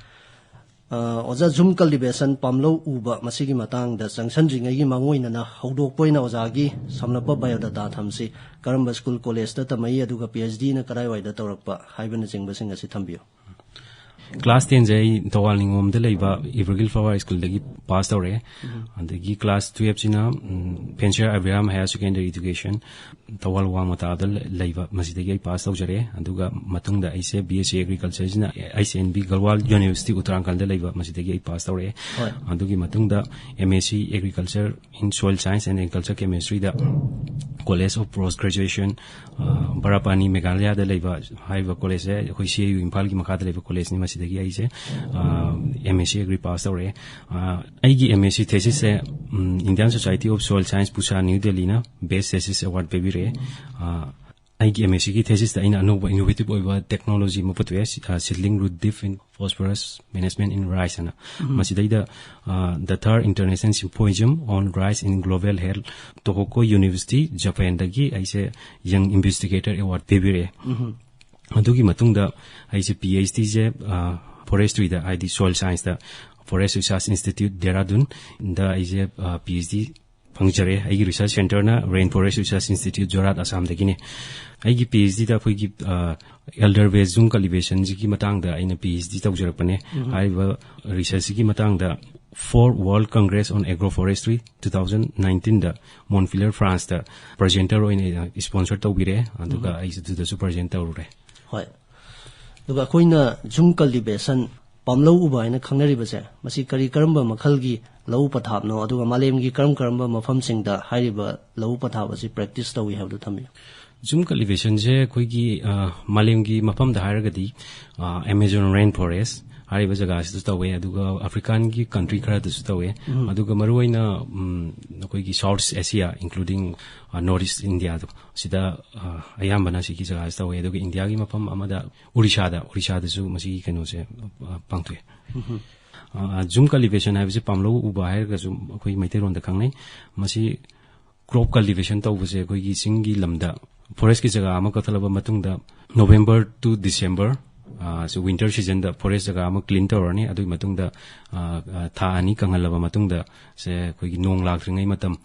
ꯑ, ꯑꯣꯖꯥ, ꯖꯨꯝ cultivation, ꯄꯥꯝꯂꯧ ꯎꯕ, ꯃꯁꯤꯒꯤ ꯃꯇꯥꯡꯗ ꯆꯪꯁꯟꯗ꯭ꯔꯤꯉꯩꯒꯤ ꯃꯥꯡꯑꯣꯏꯅꯅ ꯍꯧꯗꯣꯛꯄ ꯑꯣꯏꯅ ꯑꯣꯖꯥꯒꯤ ꯁꯝꯂꯞꯄ biodata ꯊꯝꯁꯤ꯫ ꯀꯔꯝꯕ school, collegeꯇ ꯇꯝꯃꯛꯏ, ꯑꯗꯨꯒ PhDꯅ ꯀꯗꯥꯏꯋꯥꯏꯗ ꯇꯧꯔꯛꯄ ꯍꯥꯏꯕꯅꯆꯤꯡꯕꯁꯤꯡ ꯑꯁꯤ ꯊꯝꯕꯤꯌꯨ꯫ Class tenꯁꯦ ꯑꯩ ꯊꯧꯕꯥꯜ ꯅꯤꯉꯣꯝꯗ ꯂꯩꯕ Evergreen Flower Schoolꯗꯒꯤ pass ꯇꯧꯔꯛꯑꯦ꯫ ꯑꯗꯒꯤ class twelveꯁꯤꯅ, ꯎꯝ, Penshare Abraham Higher Secondary Education, Thoubal ꯋꯥꯡꯃ ꯇꯥꯕꯗ ꯂꯩ-, ꯂꯩꯕ, ꯃꯁꯤꯗꯒꯤ ꯑꯩ pass ꯇꯧꯖꯔꯛꯑꯦ꯫ ꯑꯗꯨꯒ ꯃꯇꯨꯡꯗ ꯑꯩꯁꯦ B S C Agricultureꯁꯤꯅ H N B Garhwal University Uttarankhandꯗ ꯂꯩꯕ, ꯃꯁꯤꯗꯒꯤ ꯑꯩ pass ꯇꯧꯔꯛꯑꯦ꯫ ꯍꯣꯏ꯫ ꯑꯗꯨꯒꯤ ꯃꯇꯨꯡꯗ M S C Agriculture in Soil Science and Agriculture Chemistryꯗ College of Post Graduation, ꯑ, ꯕꯔꯥꯄꯥꯅꯤ, ꯃꯦꯘꯥꯂꯌꯥꯗ ꯂꯩꯕ ꯍꯥꯏꯔꯤꯕ collegeꯁꯦ ꯑꯩꯈꯣꯏ C A U ꯏꯝꯐꯥꯜꯒꯤ ꯃꯈꯥꯗ ꯂꯩꯕ collegeꯅꯤ꯫ ꯃꯁꯤꯗꯒꯤ ꯑꯩꯁꯦ, ꯑ, M S C Agri pass ꯇꯧꯔꯛꯑꯦ꯫ ꯑ, ꯑꯩꯒꯤ M S C thesisꯁꯦ, um, Indian Society of Soil Science, Pusa, new ꯗꯦꯜꯂꯤꯅ best thesis award ꯄꯤꯕꯤꯔꯛꯑꯦ꯫ ꯑ, ꯑꯩꯒꯤ M S C ꯒꯤ thesis ꯇ ꯑꯩꯅ ꯑꯅꯧꯕ innovative ꯑꯣꯏꯕ technology ꯑꯃ ꯄꯨꯊꯣꯛꯑꯦ, seedling root dip in phosphorus management in rice ꯍꯥꯏꯅ꯫ ꯃꯁꯤꯗꯩꯗ, ꯑ, the third international symposium on rice in global health, Tohoku University, Japan ꯗꯒꯤ ꯑꯩꯁꯦ young investigator award ꯄꯤꯕꯤꯔꯛꯑꯦ꯫ ꯑꯗꯨꯒꯤ ꯃꯇꯨꯡꯗ ꯑꯩꯁꯦ PhD ꯁꯦ, ꯑ, forestry ꯗ, ꯍꯥꯏꯗꯤ soil science ꯇ, Forest Research Institute Dehradun ꯗ ꯑꯩꯁꯦ, ꯑ, PhD ꯐꯪꯖꯔꯦ꯫ ꯑꯩꯒꯤ research centre ꯅ Rain Forest Research Institute, Jorhat, ꯑꯁꯥꯝꯗꯒꯤꯅꯦ꯫ ꯑꯩꯒꯤ PhD ꯗ ꯑꯩꯈꯣꯏꯒꯤ, ꯑ, elder based ꯖꯨꯝ cultivation ꯁꯤꯒꯤ ꯃꯇꯥꯡꯗ ꯑꯩꯅ PhD ꯇꯧꯖꯔꯛꯄꯅꯦ꯫ ꯍꯥꯏꯔꯤꯕ research ꯁꯤꯒꯤ ꯃꯇꯥꯡꯗ Fourth World Congress on Agroforestry two thousand nineteen the Montpellier, France ꯇ presenter ꯑꯣꯏꯅ sponsor ꯇꯧꯕꯤꯔꯛꯑꯦ꯫ ꯑꯗꯨꯒ ꯑꯩꯁꯨ ꯑꯗꯨꯗꯁꯨ present ꯇꯧꯔꯨꯔꯦ꯫ ꯍꯣꯏ꯫ ꯑꯗꯨꯒ ꯑꯩꯈꯣꯏꯅ ꯖꯨꯝ cultivation, ꯄꯥꯝꯂꯧ ꯎꯕ ꯍꯥꯏꯅ ꯈꯪꯅꯔꯤꯕꯁꯦ, ꯃꯁꯤ ꯀꯔꯤ ꯀꯔꯝꯕ ꯃꯈꯜꯒꯤ ꯂꯧꯎ ꯄꯊꯥꯞꯅꯣ, ꯑꯗꯨꯒ ꯃꯥꯂꯦꯝꯒꯤ ꯀꯔꯝ ꯀꯔꯝꯕ ꯃꯐꯝꯁꯤꯡꯗ ꯍꯥꯏꯔꯤꯕ ꯂꯧꯎ ꯄꯊꯥꯞ ꯑꯁꯤ practice ꯇꯧꯏ ꯍꯥꯏꯕꯗꯨ ꯊꯝꯕꯤꯌꯨ꯫ ꯖꯨꯝ cultivation ꯁꯦ ꯑꯩꯈꯣꯏꯒꯤ, ꯑ, ꯃꯥꯂꯦꯝꯒꯤ ꯃꯐꯝꯗ ꯍꯥꯏꯔꯒꯗꯤ, ꯑ, Amazon rain forest ꯍꯥꯏꯔꯤꯕ ꯖꯒꯥꯁꯤꯗ ꯇꯧꯋꯦ, ꯑꯗꯨꯒ African ꯒꯤ country ꯈꯔꯗꯁꯨ ꯇꯧꯋꯦ꯫ ꯑꯗꯨꯒ ꯃꯔꯨꯑꯣꯏꯅ, ꯎꯝ, ꯑꯩꯈꯣꯏꯒꯤ South Asia, including, ꯑ, North East India ꯗꯣ, ꯁꯤꯗ, ꯑ, ꯑꯌꯥꯝꯕꯅ ꯁꯤꯒꯤ ꯖꯒꯥꯁꯤ ꯇꯧꯋꯦ꯫ ꯑꯗꯨꯒ ꯏꯟꯗꯤꯌꯥꯒꯤ ꯃꯐꯝ ꯑꯃꯗ, ꯎꯔꯤꯁꯥꯗ, ꯎꯔꯤꯁꯥꯗꯁꯨ ꯃꯁꯤꯒꯤ ꯀꯩꯅꯣꯁꯦ, ꯑ, ꯄꯥꯡꯊꯣꯛꯑꯦ꯫ ꯑ, ꯖꯨꯝ cultivation ꯍꯥꯏꯕꯁꯤ ꯄꯥꯝꯂꯧ ꯎꯕ ꯍꯥꯏꯔꯒꯁꯨ ꯑꯩꯈꯣꯏ ꯃꯩꯇꯩꯂꯣꯟꯗ ꯈꯪꯅꯩ꯫ ꯃꯁꯤ crop cultivation ꯇꯧꯕꯁꯦ ꯑꯩꯈꯣꯏꯒꯤ ꯆꯤꯡꯒꯤ ꯂꯝꯗ, forest ꯀꯤ ꯖꯒꯥ ꯑꯃ ꯀꯛꯊꯠꯂꯕ ꯃꯇꯨꯡꯗ, November to December, ꯑ, ꯁꯤ winter season ꯗ forest ꯖꯒꯥ ꯑꯃ clean ꯇꯧꯔꯅꯤ꯫ ꯑꯗꯨꯒꯤ ꯃꯇꯨꯡꯗ, ꯑ, ꯑ, ꯊꯥ ꯑꯅꯤ ꯀꯪꯍꯜꯂꯕ ꯃꯇꯨꯡꯗ, ꯁꯦ ꯑꯩꯈꯣꯏꯒꯤ ꯅꯣꯡ ꯂꯥꯛꯇ꯭ꯔꯤꯉꯩ ꯃꯇꯝ,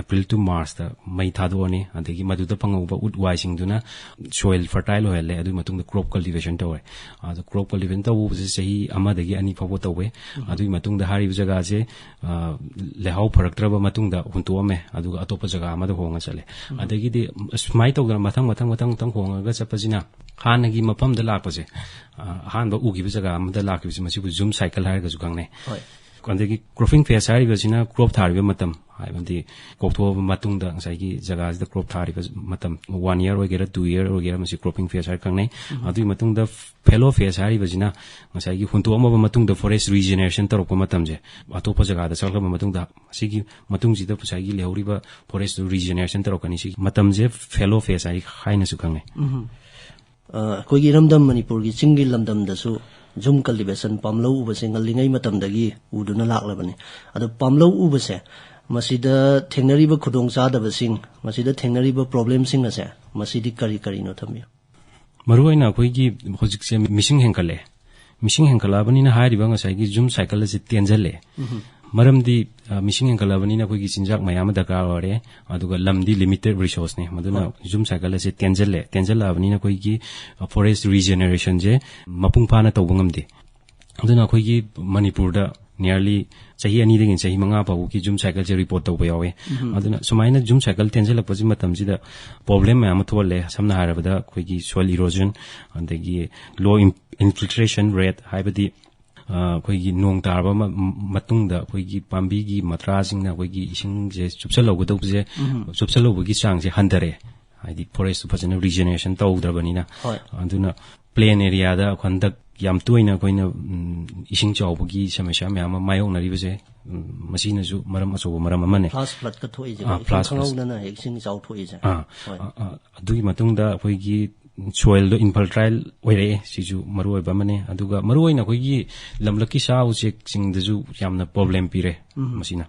April to March ꯇ ꯃꯩ ꯊꯥꯗꯣꯛꯑꯅꯤ꯫ ꯑꯗꯒꯤ ꯃꯗꯨꯗ ꯐꯪꯍꯧꯕ ꯎꯠ ꯋꯥꯏꯁꯤꯡꯗꯨꯅ soil fertile ꯑꯣꯏꯍꯜꯂꯦ꯫ ꯑꯗꯨꯒꯤ ꯃꯇꯨꯡꯗ crop cultivation ꯇꯧꯔꯦ꯫ ꯑꯗꯣ crop cultivation ꯇꯧꯕꯁꯦ ꯆꯍꯤ ꯑꯃꯗꯒꯤ ꯑꯅꯤ ꯐꯥꯎꯕ ꯇꯧꯋꯦ꯫ ꯑꯗꯨꯒꯤ ꯃꯇꯨꯡꯗ ꯍꯥꯏꯔꯤꯕ ꯖꯒꯥꯁꯦ, ꯑ, ꯂꯩꯍꯥꯎ ꯐꯔꯛꯇ꯭ꯔꯕ ꯃꯇꯨꯡꯗ ꯍꯨꯟꯇꯣꯛꯑꯝꯃꯦ, ꯑꯗꯨꯒ ꯑꯇꯣꯞꯄ ꯖꯒꯥ ꯑꯃꯗ ꯍꯣꯡꯉ ꯆꯠꯂꯦ꯫ ꯑꯗꯒꯤꯗꯤ ꯁꯨꯃꯥꯏꯅ ꯇꯧꯗꯅ ꯃꯊꯪ, ꯃꯊꯪ, ꯃꯊꯪ, ꯃꯊꯪ ꯍꯣꯡꯉꯒ ꯆꯠꯄꯁꯤꯅ ꯍꯥꯟꯅꯒꯤ ꯃꯐꯝꯗ ꯂꯥꯛꯄꯁꯦ, ꯑ, ꯑꯍꯥꯟꯕ ꯎꯈꯤꯕ ꯖꯒꯥ ꯑꯃꯗ ꯂꯥꯛꯈꯤꯕꯁꯦ, ꯃꯁꯤꯕꯨ zoom cycle ꯍꯥꯏꯔꯒꯁꯨ ꯈꯪꯅꯩ꯫ ꯍꯣꯏ꯫ ꯑꯗꯒꯤ cropping phase ꯍꯥꯏꯔꯤꯕꯁꯤꯅ crop ꯊꯥꯔꯤꯕ ꯃꯇꯝ, ꯍꯥꯏꯕꯗꯤ ꯀꯣꯛꯊꯣꯛꯑꯕ ꯃꯇꯨꯡꯗ ꯉꯁꯥꯏꯒꯤ ꯖꯒꯥꯁꯤꯗ crop ꯊꯥꯔꯤꯕ ꯃꯇꯝ, one year ꯑꯣꯏꯒꯦꯔꯥ, two year ꯑꯣꯏꯒꯦꯔꯥ, ꯃꯁꯤ cropping phase ꯍꯥꯏꯔ ꯈꯪꯅꯩ꯫ ꯑꯗꯨꯒꯤ ꯃꯇꯨꯡꯗ fallow phase ꯍꯥꯏꯔꯤꯕꯁꯤꯅ ꯉꯁꯥꯏꯒꯤ ꯍꯨꯟꯇꯣꯛꯑꯝꯃꯕ ꯃꯇꯨꯡꯗ forest regeneration ꯇꯧꯔꯛꯄ ꯃꯇꯝꯁꯦ, ꯑꯇꯣꯞꯄ ꯖꯒꯥꯗ ꯆꯠꯈ꯭ꯔꯕ ꯃꯇꯨꯡꯗ, ꯃꯁꯤꯒꯤ ꯃꯇꯨꯡꯁꯤꯗ ꯉꯁꯥꯏꯒꯤ ꯂꯩꯍꯧꯔꯤꯕ forest ꯇꯨ regeneration ꯇꯧꯔꯛꯀꯅꯤ꯫ ꯁꯤꯒꯤ ꯃꯇꯝꯁꯦ fallow phase ꯍꯥꯏ-, ꯍꯥꯏꯅꯁꯨ ꯈꯪꯅꯩ꯫ ꯑ, ꯑꯩꯈꯣꯏꯒꯤ ꯏꯔꯝꯗꯝ ꯃꯅꯤꯄꯨꯔꯒꯤ ꯆꯤꯡꯒꯤ ꯂꯝꯗꯝꯗꯁꯨ ꯖꯨꯝ cultivation, ꯄꯥꯝꯂꯧ ꯎꯕꯁꯦ ꯉꯜꯂꯤꯉꯩ ꯃꯇꯝꯗꯒꯤ ꯎꯗꯨꯅ ꯂꯥꯛꯂꯕꯅꯤ꯫ ꯑꯗꯣ ꯄꯥꯝꯂꯧ ꯎꯕꯁꯦ, ꯃꯁꯤꯗ ꯊꯦꯡꯅꯔꯤꯕ ꯈꯨꯗꯣꯡꯆꯥꯗꯕꯁꯤꯡ, ꯃꯁꯤꯗ ꯊꯦꯡꯅꯔꯤꯕ problemꯁꯤꯡ ꯑꯁꯦ, ꯃꯁꯤꯗꯤ ꯀꯔꯤ ꯀꯔꯤꯅꯣ ꯊꯝꯕꯤꯌꯨ? ꯃꯔꯨꯑꯣꯏꯅ ꯑꯩꯈꯣꯏꯒꯤ ꯍꯧꯖꯤꯛꯁꯦ ꯃꯤꯁꯤꯡ ꯍꯦꯟꯒꯠꯂꯛꯑꯦ꯫ ꯃꯤꯁꯤꯡ ꯍꯦꯟꯒꯠꯂꯛꯑꯕꯅꯤꯅ ꯍꯥꯏꯔꯤꯕ ꯉꯁꯥꯏꯒꯤ ꯖꯨꯝ cycle ꯑꯁꯤ ꯇꯦꯟꯖꯜꯂꯛꯑꯦ꯫ ꯃꯔꯝꯗꯤ, ꯑ, ꯃꯤꯁꯤꯡ ꯍꯦꯟꯒꯠꯂꯛꯑꯕꯅꯤꯅ ꯑꯩꯈꯣꯏꯒꯤ ꯆꯤꯟꯖꯥꯛ ꯃꯌꯥꯝ ꯑꯃ ꯗꯔꯀꯥꯔ ꯑꯣꯏꯔꯦ, ꯑꯗꯨꯒ ꯂꯝꯗꯤ limited resourceꯅꯦ꯫ ꯃꯗꯨꯅ ꯖꯨꯝ cycle ꯑꯁꯤ ꯇꯦꯟꯖꯜꯂꯦ, ꯇꯦꯟꯖꯜꯂꯛꯑꯕꯅꯤꯅ ꯑꯩꯈꯣꯏꯒꯤ, ꯑ, forest regenerationꯁꯦ ꯃꯄꯨꯡ ꯐꯥꯅ ꯇꯧꯕ ꯉꯝꯗꯦ꯫ ꯑꯗꯨꯅ ꯑꯩꯈꯣꯏꯒꯤ ꯃꯅꯤꯄꯨꯔꯗ nearly ꯆꯍꯤ ꯑꯅꯤꯗꯒꯤꯅ ꯆꯍꯤ ꯃꯉꯥ ꯐꯥꯎꯕꯒꯤ ꯖꯨꯝ cycleꯁꯦ report ꯇꯧꯕ ꯌꯥꯎꯋꯦ꯫ ꯑꯗꯨꯅ ꯁꯨꯃꯥꯏꯅ ꯖꯨꯝ cycle ꯇꯦꯟꯁꯤꯜꯂꯛꯄꯁꯤ ꯃꯇꯝꯁꯤꯗ problem ꯃꯌꯥꯝ ꯑꯃ ꯊꯣꯛꯍꯜꯂꯦ꯫ ꯁꯝꯅ ꯍꯥꯏꯔꯕꯗ ꯑꯩꯈꯣꯏꯒꯤ soil erosion, ꯑꯗꯒꯤ low in-, infiltration rate, ꯍꯥꯏꯕꯗꯤ, ꯑ, ꯑꯩꯈꯣꯏꯒꯤ ꯅꯣꯡ ꯇꯥꯔꯕ ꯃ-, ꯃꯇꯨꯡꯗ ꯑꯩꯈꯣꯏꯒꯤ ꯄꯥꯝꯕꯤꯒꯤ ꯃꯊ꯭ꯔꯥꯁꯤꯡꯅ ꯑꯩꯈꯣꯏꯒꯤ ꯏꯁꯤꯡꯁꯦ ꯆꯨꯞꯁꯜꯍꯧꯒꯗꯧꯕꯁꯦ, ꯆꯨꯞꯁꯜꯍꯧꯕꯒꯤ ꯆꯥꯡꯁꯦ ꯍꯟꯊꯔꯛꯑꯦ꯫ ꯍꯥꯏꯗꯤ forest ꯇꯨ ꯐꯖꯅ regeneration ꯇꯧꯗ꯭ꯔꯕꯅꯤꯅ꯫ ꯍꯣꯏ꯫ ꯑꯗꯨꯅ plain areaꯗ ꯍꯟꯗꯛ ꯌꯥꯝ ꯇꯣꯏꯅ ꯑꯩꯈꯣꯏꯅ, ꯎꯝ, ꯏꯁꯤꯡ ꯆꯥꯎꯕꯒꯤ ꯁꯃꯁ꯭ꯌꯥ ꯃꯌꯥꯝ ꯑꯃ ꯃꯥꯌꯣꯛꯅꯔꯤꯕꯁꯦ, ꯎꯝ, ꯃꯁꯤꯅꯁꯨ ꯃꯔꯝ ꯑꯆꯧꯕ ꯃꯔꯝ ꯑꯃꯅꯤ꯫ Flash floodꯀ ꯊꯣꯛꯏꯁꯦ, ꯑꯥ, ꯏꯈꯪ flash flood꯫ ꯈꯪꯍꯧꯗꯅ ꯍꯦꯛ ꯏꯁꯤꯡ ꯏꯆꯥꯎ ꯊꯣꯛꯏꯁꯦ꯫ ꯑꯥ, ꯍꯣꯏ꯫ ꯑꯥ, ꯑꯥ, ꯑꯗꯨꯒꯤ ꯃꯇꯨꯡꯗ ꯑꯩꯈꯣꯏꯒꯤ soilꯗꯣ infertile ꯑꯣꯏꯔꯛꯑꯦ, ꯁꯤꯁꯨ ꯃꯔꯨꯑꯣꯏꯕ ꯑꯃꯅꯤ꯫ ꯑꯗꯨꯒ ꯃꯔꯨꯑꯣꯏꯅ ꯑꯩꯈꯣꯏꯒꯤ ꯂꯝꯂꯛꯀꯤ ꯁꯥ ꯎꯆꯦꯛꯁꯤꯡꯗꯁꯨ ꯌꯥꯝꯅ problem ꯄꯤꯔꯦ꯫ ꯃꯁꯤꯅ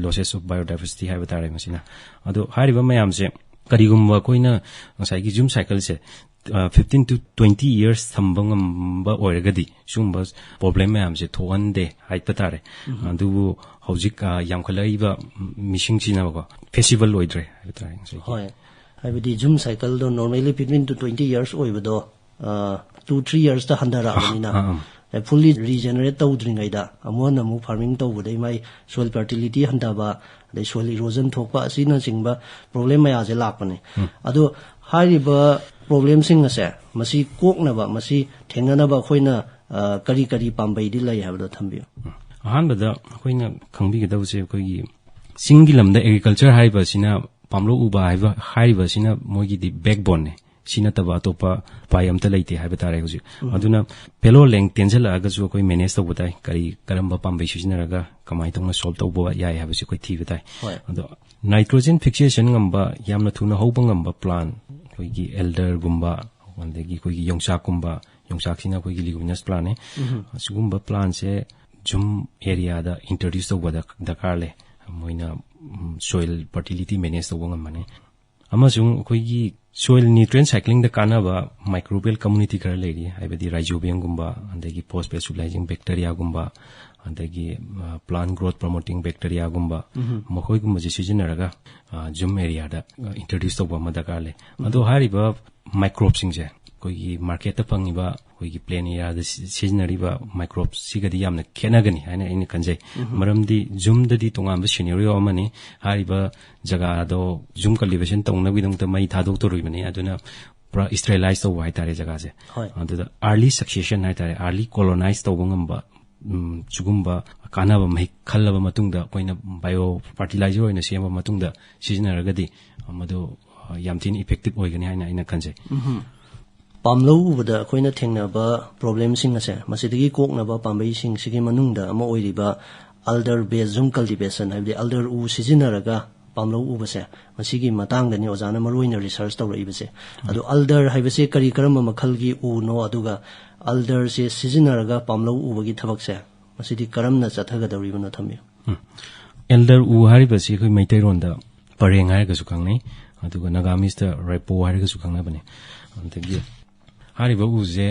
losses of biodiversity ꯍꯥꯏꯕ ꯇꯥꯔꯦ꯫ ꯃꯁꯤꯅ, ꯑꯗꯣ ꯍꯥꯏꯔꯤꯕ ꯃꯌꯥꯝꯁꯦ ꯀꯔꯤꯒꯨꯝꯕ ꯑꯩꯈꯣꯏꯅ ꯉꯁꯥꯏꯒꯤ ꯖꯨꯝ cycleꯁꯦ, ꯑ, fifteen to twenty years ꯊꯝꯕ ꯉꯝꯕ ꯑꯣꯏꯔꯒꯗꯤ ꯁꯤꯒꯨꯝꯕ problem ꯃꯌꯥꯝꯁꯦ ꯊꯣꯛꯍꯟꯗꯦ ꯍꯥꯏꯕ ꯇꯥꯔꯦ꯫ ꯑꯗꯨꯕꯨ ꯍꯧꯖꯤꯛ, ꯑ, ꯌꯥꯝꯈꯠꯂꯛꯏꯕ ꯃꯤꯁꯤꯡꯁꯤꯅꯀꯣ, feasible ꯑꯣꯏꯗ꯭ꯔꯦ ꯍꯥꯏꯕ ꯇꯥꯔꯦ ꯉꯁꯥꯏꯒꯤ꯫ ꯍꯣꯏ, ꯍꯥꯏꯕꯗꯤ ꯖꯨꯝ cycleꯗꯣ normally fifteen to twenty years ꯑꯣꯏꯕꯗꯣ, ꯑ, two three yearsꯇ ꯍꯟꯊꯔꯛꯑꯕꯅꯤꯅ, ꯑꯥ, ꯑꯥ꯫ ꯑꯦ, fully regenerate ꯇꯧꯗ꯭ꯔꯤꯉꯩꯗ ꯑꯃꯨꯛ ꯍꯟꯅ ꯑꯃꯨꯛ farming ꯇꯧꯕꯗꯩ ꯃꯥꯏ soil fertility ꯍꯟꯊꯕ, ꯑꯗꯩ soil erosion ꯊꯣꯛꯄ ꯑꯁꯤꯅꯆꯤꯡꯕ problem ꯃꯌꯥꯝꯁꯦ ꯂꯥꯛꯄꯅꯦ꯫ ꯑꯗꯣ ꯍꯥꯏꯔꯤꯕ problemꯁꯤꯡ ꯑꯁꯦ ꯃꯁꯤ ꯀꯣꯛꯅꯕ, ꯃꯁꯤ ꯊꯦꯡꯅꯅꯕ ꯑꯩꯈꯣꯏꯅ, ꯑ, ꯀꯔꯤ ꯀꯔꯤ ꯄꯥꯝꯕꯩꯗꯤ ꯂꯩ ꯍꯥꯏꯕꯗꯣ ꯊꯝꯕꯤꯌꯨ꯫ ꯑꯍꯥꯟꯕꯗ ꯑꯩꯈꯣꯏꯅ ꯈꯪꯕꯤꯒꯗꯕꯁꯦ, ꯑꯩꯈꯣꯏꯒꯤ ꯆꯤꯡꯒꯤ ꯂꯝꯗ ꯑꯦꯒ꯭ꯔꯤꯀꯜꯆꯔ ꯍꯥꯏꯔꯤꯕꯁꯤꯅ, ꯄꯥꯝꯂꯧ ꯎꯕ ꯍꯥꯏꯕ, ꯍꯥꯏꯔꯤꯕꯁꯤꯅ ꯃꯣꯏꯒꯤꯗꯤ ꯕꯦꯛꯕꯣꯟꯅꯦ꯫ ꯁꯤ ꯅꯠꯇꯕ ꯑꯇꯣꯞꯄ ꯎꯄꯥꯏ ꯑꯝꯇ ꯂꯩꯇꯦ ꯍꯥꯏꯕ ꯇꯥꯔꯦ ꯍꯧꯖꯤꯛ꯫ ꯑꯗꯨꯅ ꯐꯦꯂꯣ ꯂꯦꯡ ꯇꯦꯟꯁꯤꯜꯂꯛꯑꯒꯁꯨ ꯑꯩꯈꯣꯏ ꯃꯦꯅꯦꯖ ꯇꯧꯕ ꯇꯥꯏ, ꯀꯔꯤ, ꯀꯔꯝꯕ ꯄꯥꯝꯕꯩ ꯁꯤꯖꯤꯟꯅꯔꯒ ꯀꯃꯥꯏꯅ ꯇꯧꯅ ꯁꯣꯜꯕ ꯇꯧꯕ ꯌꯥꯏ ꯍꯥꯏꯕꯁꯤ ꯑꯩꯈꯣꯏ ꯊꯤꯕ ꯇꯥꯏ꯫ ꯍꯣꯏ꯫ ꯑꯗꯣ ꯅꯥꯏꯇ꯭ꯔꯣꯖꯦꯟ ꯐꯤꯛꯁꯦꯁꯟ ꯉꯝꯕ, ꯌꯥꯝꯅ ꯊꯨꯅ ꯍꯧꯕ ꯉꯝꯕ ꯄ꯭ꯂꯥꯟ, ꯑꯩꯈꯣꯏꯒꯤ ꯑꯦꯜꯗꯔꯒꯨꯝꯕ, ꯑꯗꯒꯤ ꯑꯩꯈꯣꯏꯒꯤ ꯌꯣꯡꯆꯥꯛꯀꯨꯝꯕ, ꯌꯣꯡꯆꯥꯛꯁꯤꯅ ꯑꯩꯈꯣꯏꯒꯤ ꯂꯤꯒꯨꯃꯤꯅꯁ ꯄ꯭ꯂꯥꯟꯅꯦ꯫ ꯑꯁꯤꯒꯨꯝꯕ ꯄ꯭ꯂꯥꯟꯁꯦ ꯖꯨꯝ ꯑꯦꯔꯤꯌꯥꯗ ꯏꯟꯇ꯭ꯔꯣꯗ꯭ꯌꯨꯁ ꯇꯧꯕ ꯗꯔ-, ꯗꯔꯀꯥꯔ ꯂꯩ꯫ ꯃꯣꯏꯅ ꯁꯣꯏꯜ ꯐꯔꯇꯤꯂꯤꯇꯤ ꯃꯦꯅꯦꯖ ꯇꯧꯕ ꯉꯝꯃꯅꯤ꯫ ꯑꯃꯁꯨꯡ ꯑꯩꯈꯣꯏꯒꯤ ꯁꯣꯏꯜ ꯅ꯭ꯌꯨꯇ꯭ꯔꯤꯌꯦꯟ ꯁꯥꯏꯀ꯭ꯂꯤꯡꯗ ꯀꯥꯟꯅꯕ ꯃꯥꯏꯀ꯭ꯔꯣꯕꯤꯌꯦꯜ ꯀꯝꯃꯨꯅꯤꯇꯤ ꯈꯔ ꯂꯩꯔꯤ, ꯍꯥꯏꯕꯗꯤ ꯔꯥꯏꯖꯣꯕꯤꯌꯝꯒꯨꯝꯕ, ꯑꯗꯒꯤ ꯐꯣꯁꯐꯦꯠ ꯁꯣꯂꯨꯕꯜ ꯕꯦꯛꯇꯦꯔꯤꯌꯥꯒꯨꯝꯕ, ꯑꯗꯒꯤ ꯄ꯭ꯂꯥꯟ ꯒ꯭ꯔꯣꯠ ꯄ꯭ꯔꯣꯃꯣꯇꯤꯡ ꯕꯦꯛꯇꯦꯔꯤꯌꯥꯒꯨꯝꯕ, ꯃꯈꯣꯏꯒꯨꯝꯕꯁꯦ ꯁꯤꯖꯤꯟꯅꯔꯒ ꯖꯨꯝ ꯑꯦꯔꯤꯌꯥꯗ ꯏꯟꯇ꯭ꯔꯣꯗ꯭ꯌꯨꯁ ꯇꯧꯕ ꯑꯃ ꯗꯔꯀꯥꯔ ꯂꯩ꯫ ꯑꯗꯣ ꯍꯥꯏꯔꯤꯕ ꯃꯥꯏꯀ꯭ꯔꯣꯕꯁꯤꯡꯁꯦ ꯑꯩꯈꯣꯏꯒꯤ ꯃꯥꯔꯀꯦꯠꯇ ꯐꯪꯉꯤꯕ, ꯑꯩꯈꯣꯏꯒꯤ ꯄ꯭ꯂꯦꯟ ꯑꯦꯔꯤꯌꯥꯗ ꯁꯤ-, ꯁꯤꯖꯤꯟꯅꯔꯤꯕ ꯃꯥꯏꯀ꯭ꯔꯣꯕꯁꯤꯒꯗꯤ ꯌꯥꯝꯅ ꯈꯦꯠꯅꯒꯅꯤ ꯍꯥꯏꯅ ꯑꯩꯅ ꯈꯟꯖꯩ꯫ ꯃꯔꯝꯗꯤ ꯖꯨꯝꯗꯗꯤ ꯇꯣꯉꯥꯟꯕ ꯁꯤꯅꯦꯔꯤꯑꯣ ꯑꯃꯅꯤ꯫ ꯍꯥꯏꯔꯤꯕ ꯖꯒꯥꯗꯣ ꯖꯨꯝ ꯀꯜꯇꯤꯚꯦꯁꯟ ꯇꯧꯅꯕꯒꯤꯗꯃꯛꯇ ꯃꯩ ꯊꯥꯗꯣꯛꯇꯣꯔꯤꯕꯅꯤ꯫ ꯑꯗꯨꯅ ꯄꯨꯔꯥ ꯁ꯭ꯇꯦꯔꯤꯂꯥꯏꯁ ꯇꯧꯕ ꯍꯥꯏꯇꯥꯔꯦ ꯖꯒꯥꯁꯦ꯫ ꯍꯣꯏ꯫ ꯑꯗꯨꯗ ꯑꯥꯔꯂꯤ ꯁꯛꯁꯦꯁꯟ ꯍꯥꯏꯇꯥꯔꯦ, ꯑꯥꯔꯂꯤ ꯀꯣꯂꯣꯅꯥꯏꯁ ꯇꯧꯕ ꯉꯝꯕ, ꯎꯝ, ꯁꯤꯒꯨꯝꯕ ꯀꯥꯟꯅꯕ ꯃꯍꯤꯛ ꯈꯜꯂꯕ ꯃꯇꯨꯡꯗ ꯑꯩꯈꯣꯏꯅ ꯕꯥꯏꯑꯣ ꯐꯔꯇꯤꯂꯥꯏꯖꯔ ꯑꯣꯏꯅ ꯁꯦꯝꯕ ꯃꯇꯨꯡꯗ ꯁꯤꯖꯤꯟꯅꯔꯒꯗꯤ ꯃꯗꯨ, ꯑ, ꯌꯥꯝ ꯊꯤꯅ ꯏꯐꯦꯛꯇꯤꯚ ꯑꯣꯏꯒꯅꯤ ꯍꯥꯏꯅ ꯑꯩꯅ ꯈꯟꯖꯩ꯫ ꯄꯥꯝꯂꯧ ꯎꯕꯗ ꯑꯩꯈꯣꯏꯅ ꯊꯦꯡꯅꯕ ꯄ꯭ꯔꯣꯕ꯭ꯂꯦꯝꯁꯤꯡ ꯑꯁꯦ, ꯃꯁꯤꯗꯒꯤ ꯀꯣꯛꯅꯕ ꯄꯥꯝꯕꯩꯁꯤꯡꯁꯤꯒꯤ ꯃꯅꯨꯡꯗ ꯑꯃ ꯑꯣꯏꯔꯤꯕ ꯑꯜꯗꯔ ꯕꯦꯁ ꯖꯨꯝ ꯀꯜꯇꯤꯚꯦꯁꯟ, ꯍꯥꯏꯕꯗꯤ ꯑꯜꯗꯔ ꯎ ꯁꯤꯖꯤꯟꯅꯔꯒ ꯄꯥꯝꯂꯧ ꯎꯕꯁꯦ, ꯃꯁꯤꯒꯤ ꯃꯇꯥꯡꯗꯅꯤ ꯑꯣꯖꯥꯅ ꯃꯔꯨ ꯑꯣꯏꯅ ꯔꯤꯁꯔꯁ ꯇꯧꯔꯛꯏꯕꯁꯦ꯫ ꯑꯗꯣ ꯑꯜꯗꯔ ꯍꯥꯏꯕꯁꯦ ꯀꯔꯤ ꯀꯔꯝꯕ ꯃꯈꯜꯒꯤ ꯎꯅꯣ, ꯑꯗꯨꯒ ꯑꯜꯗꯔꯁꯦ ꯁꯤꯖꯤꯟꯅꯔꯒ ꯄꯥꯝꯂꯧ ꯎꯕꯒꯤ ꯊꯕꯛꯁꯦ ꯃꯁꯤꯗꯤ ꯀꯔꯝꯅ ꯆꯠꯊꯒꯗꯧꯔꯤꯕꯅꯣ ꯊꯝꯕꯤꯌꯨ꯫ ꯎꯝ꯫ ꯑꯦꯜꯗꯔ ꯎ ꯍꯥꯏꯔꯤꯕꯁꯤ ꯑꯩꯈꯣꯏ ꯃꯩꯇꯩꯔꯣꯟꯗ ꯄꯔꯦꯡ ꯍꯥꯏꯔꯒꯁꯨ ꯈꯪꯅꯩ, ꯑꯗꯨꯒ ꯅꯥꯒꯥꯃꯤꯁꯇ ꯔꯥꯏꯄꯣ ꯍꯥꯏꯔꯒꯁꯨ ꯈꯪꯅꯕꯅꯤ꯫ ꯑꯗꯒꯤ ꯍꯥꯏꯔꯤꯕ ꯎꯁꯦ,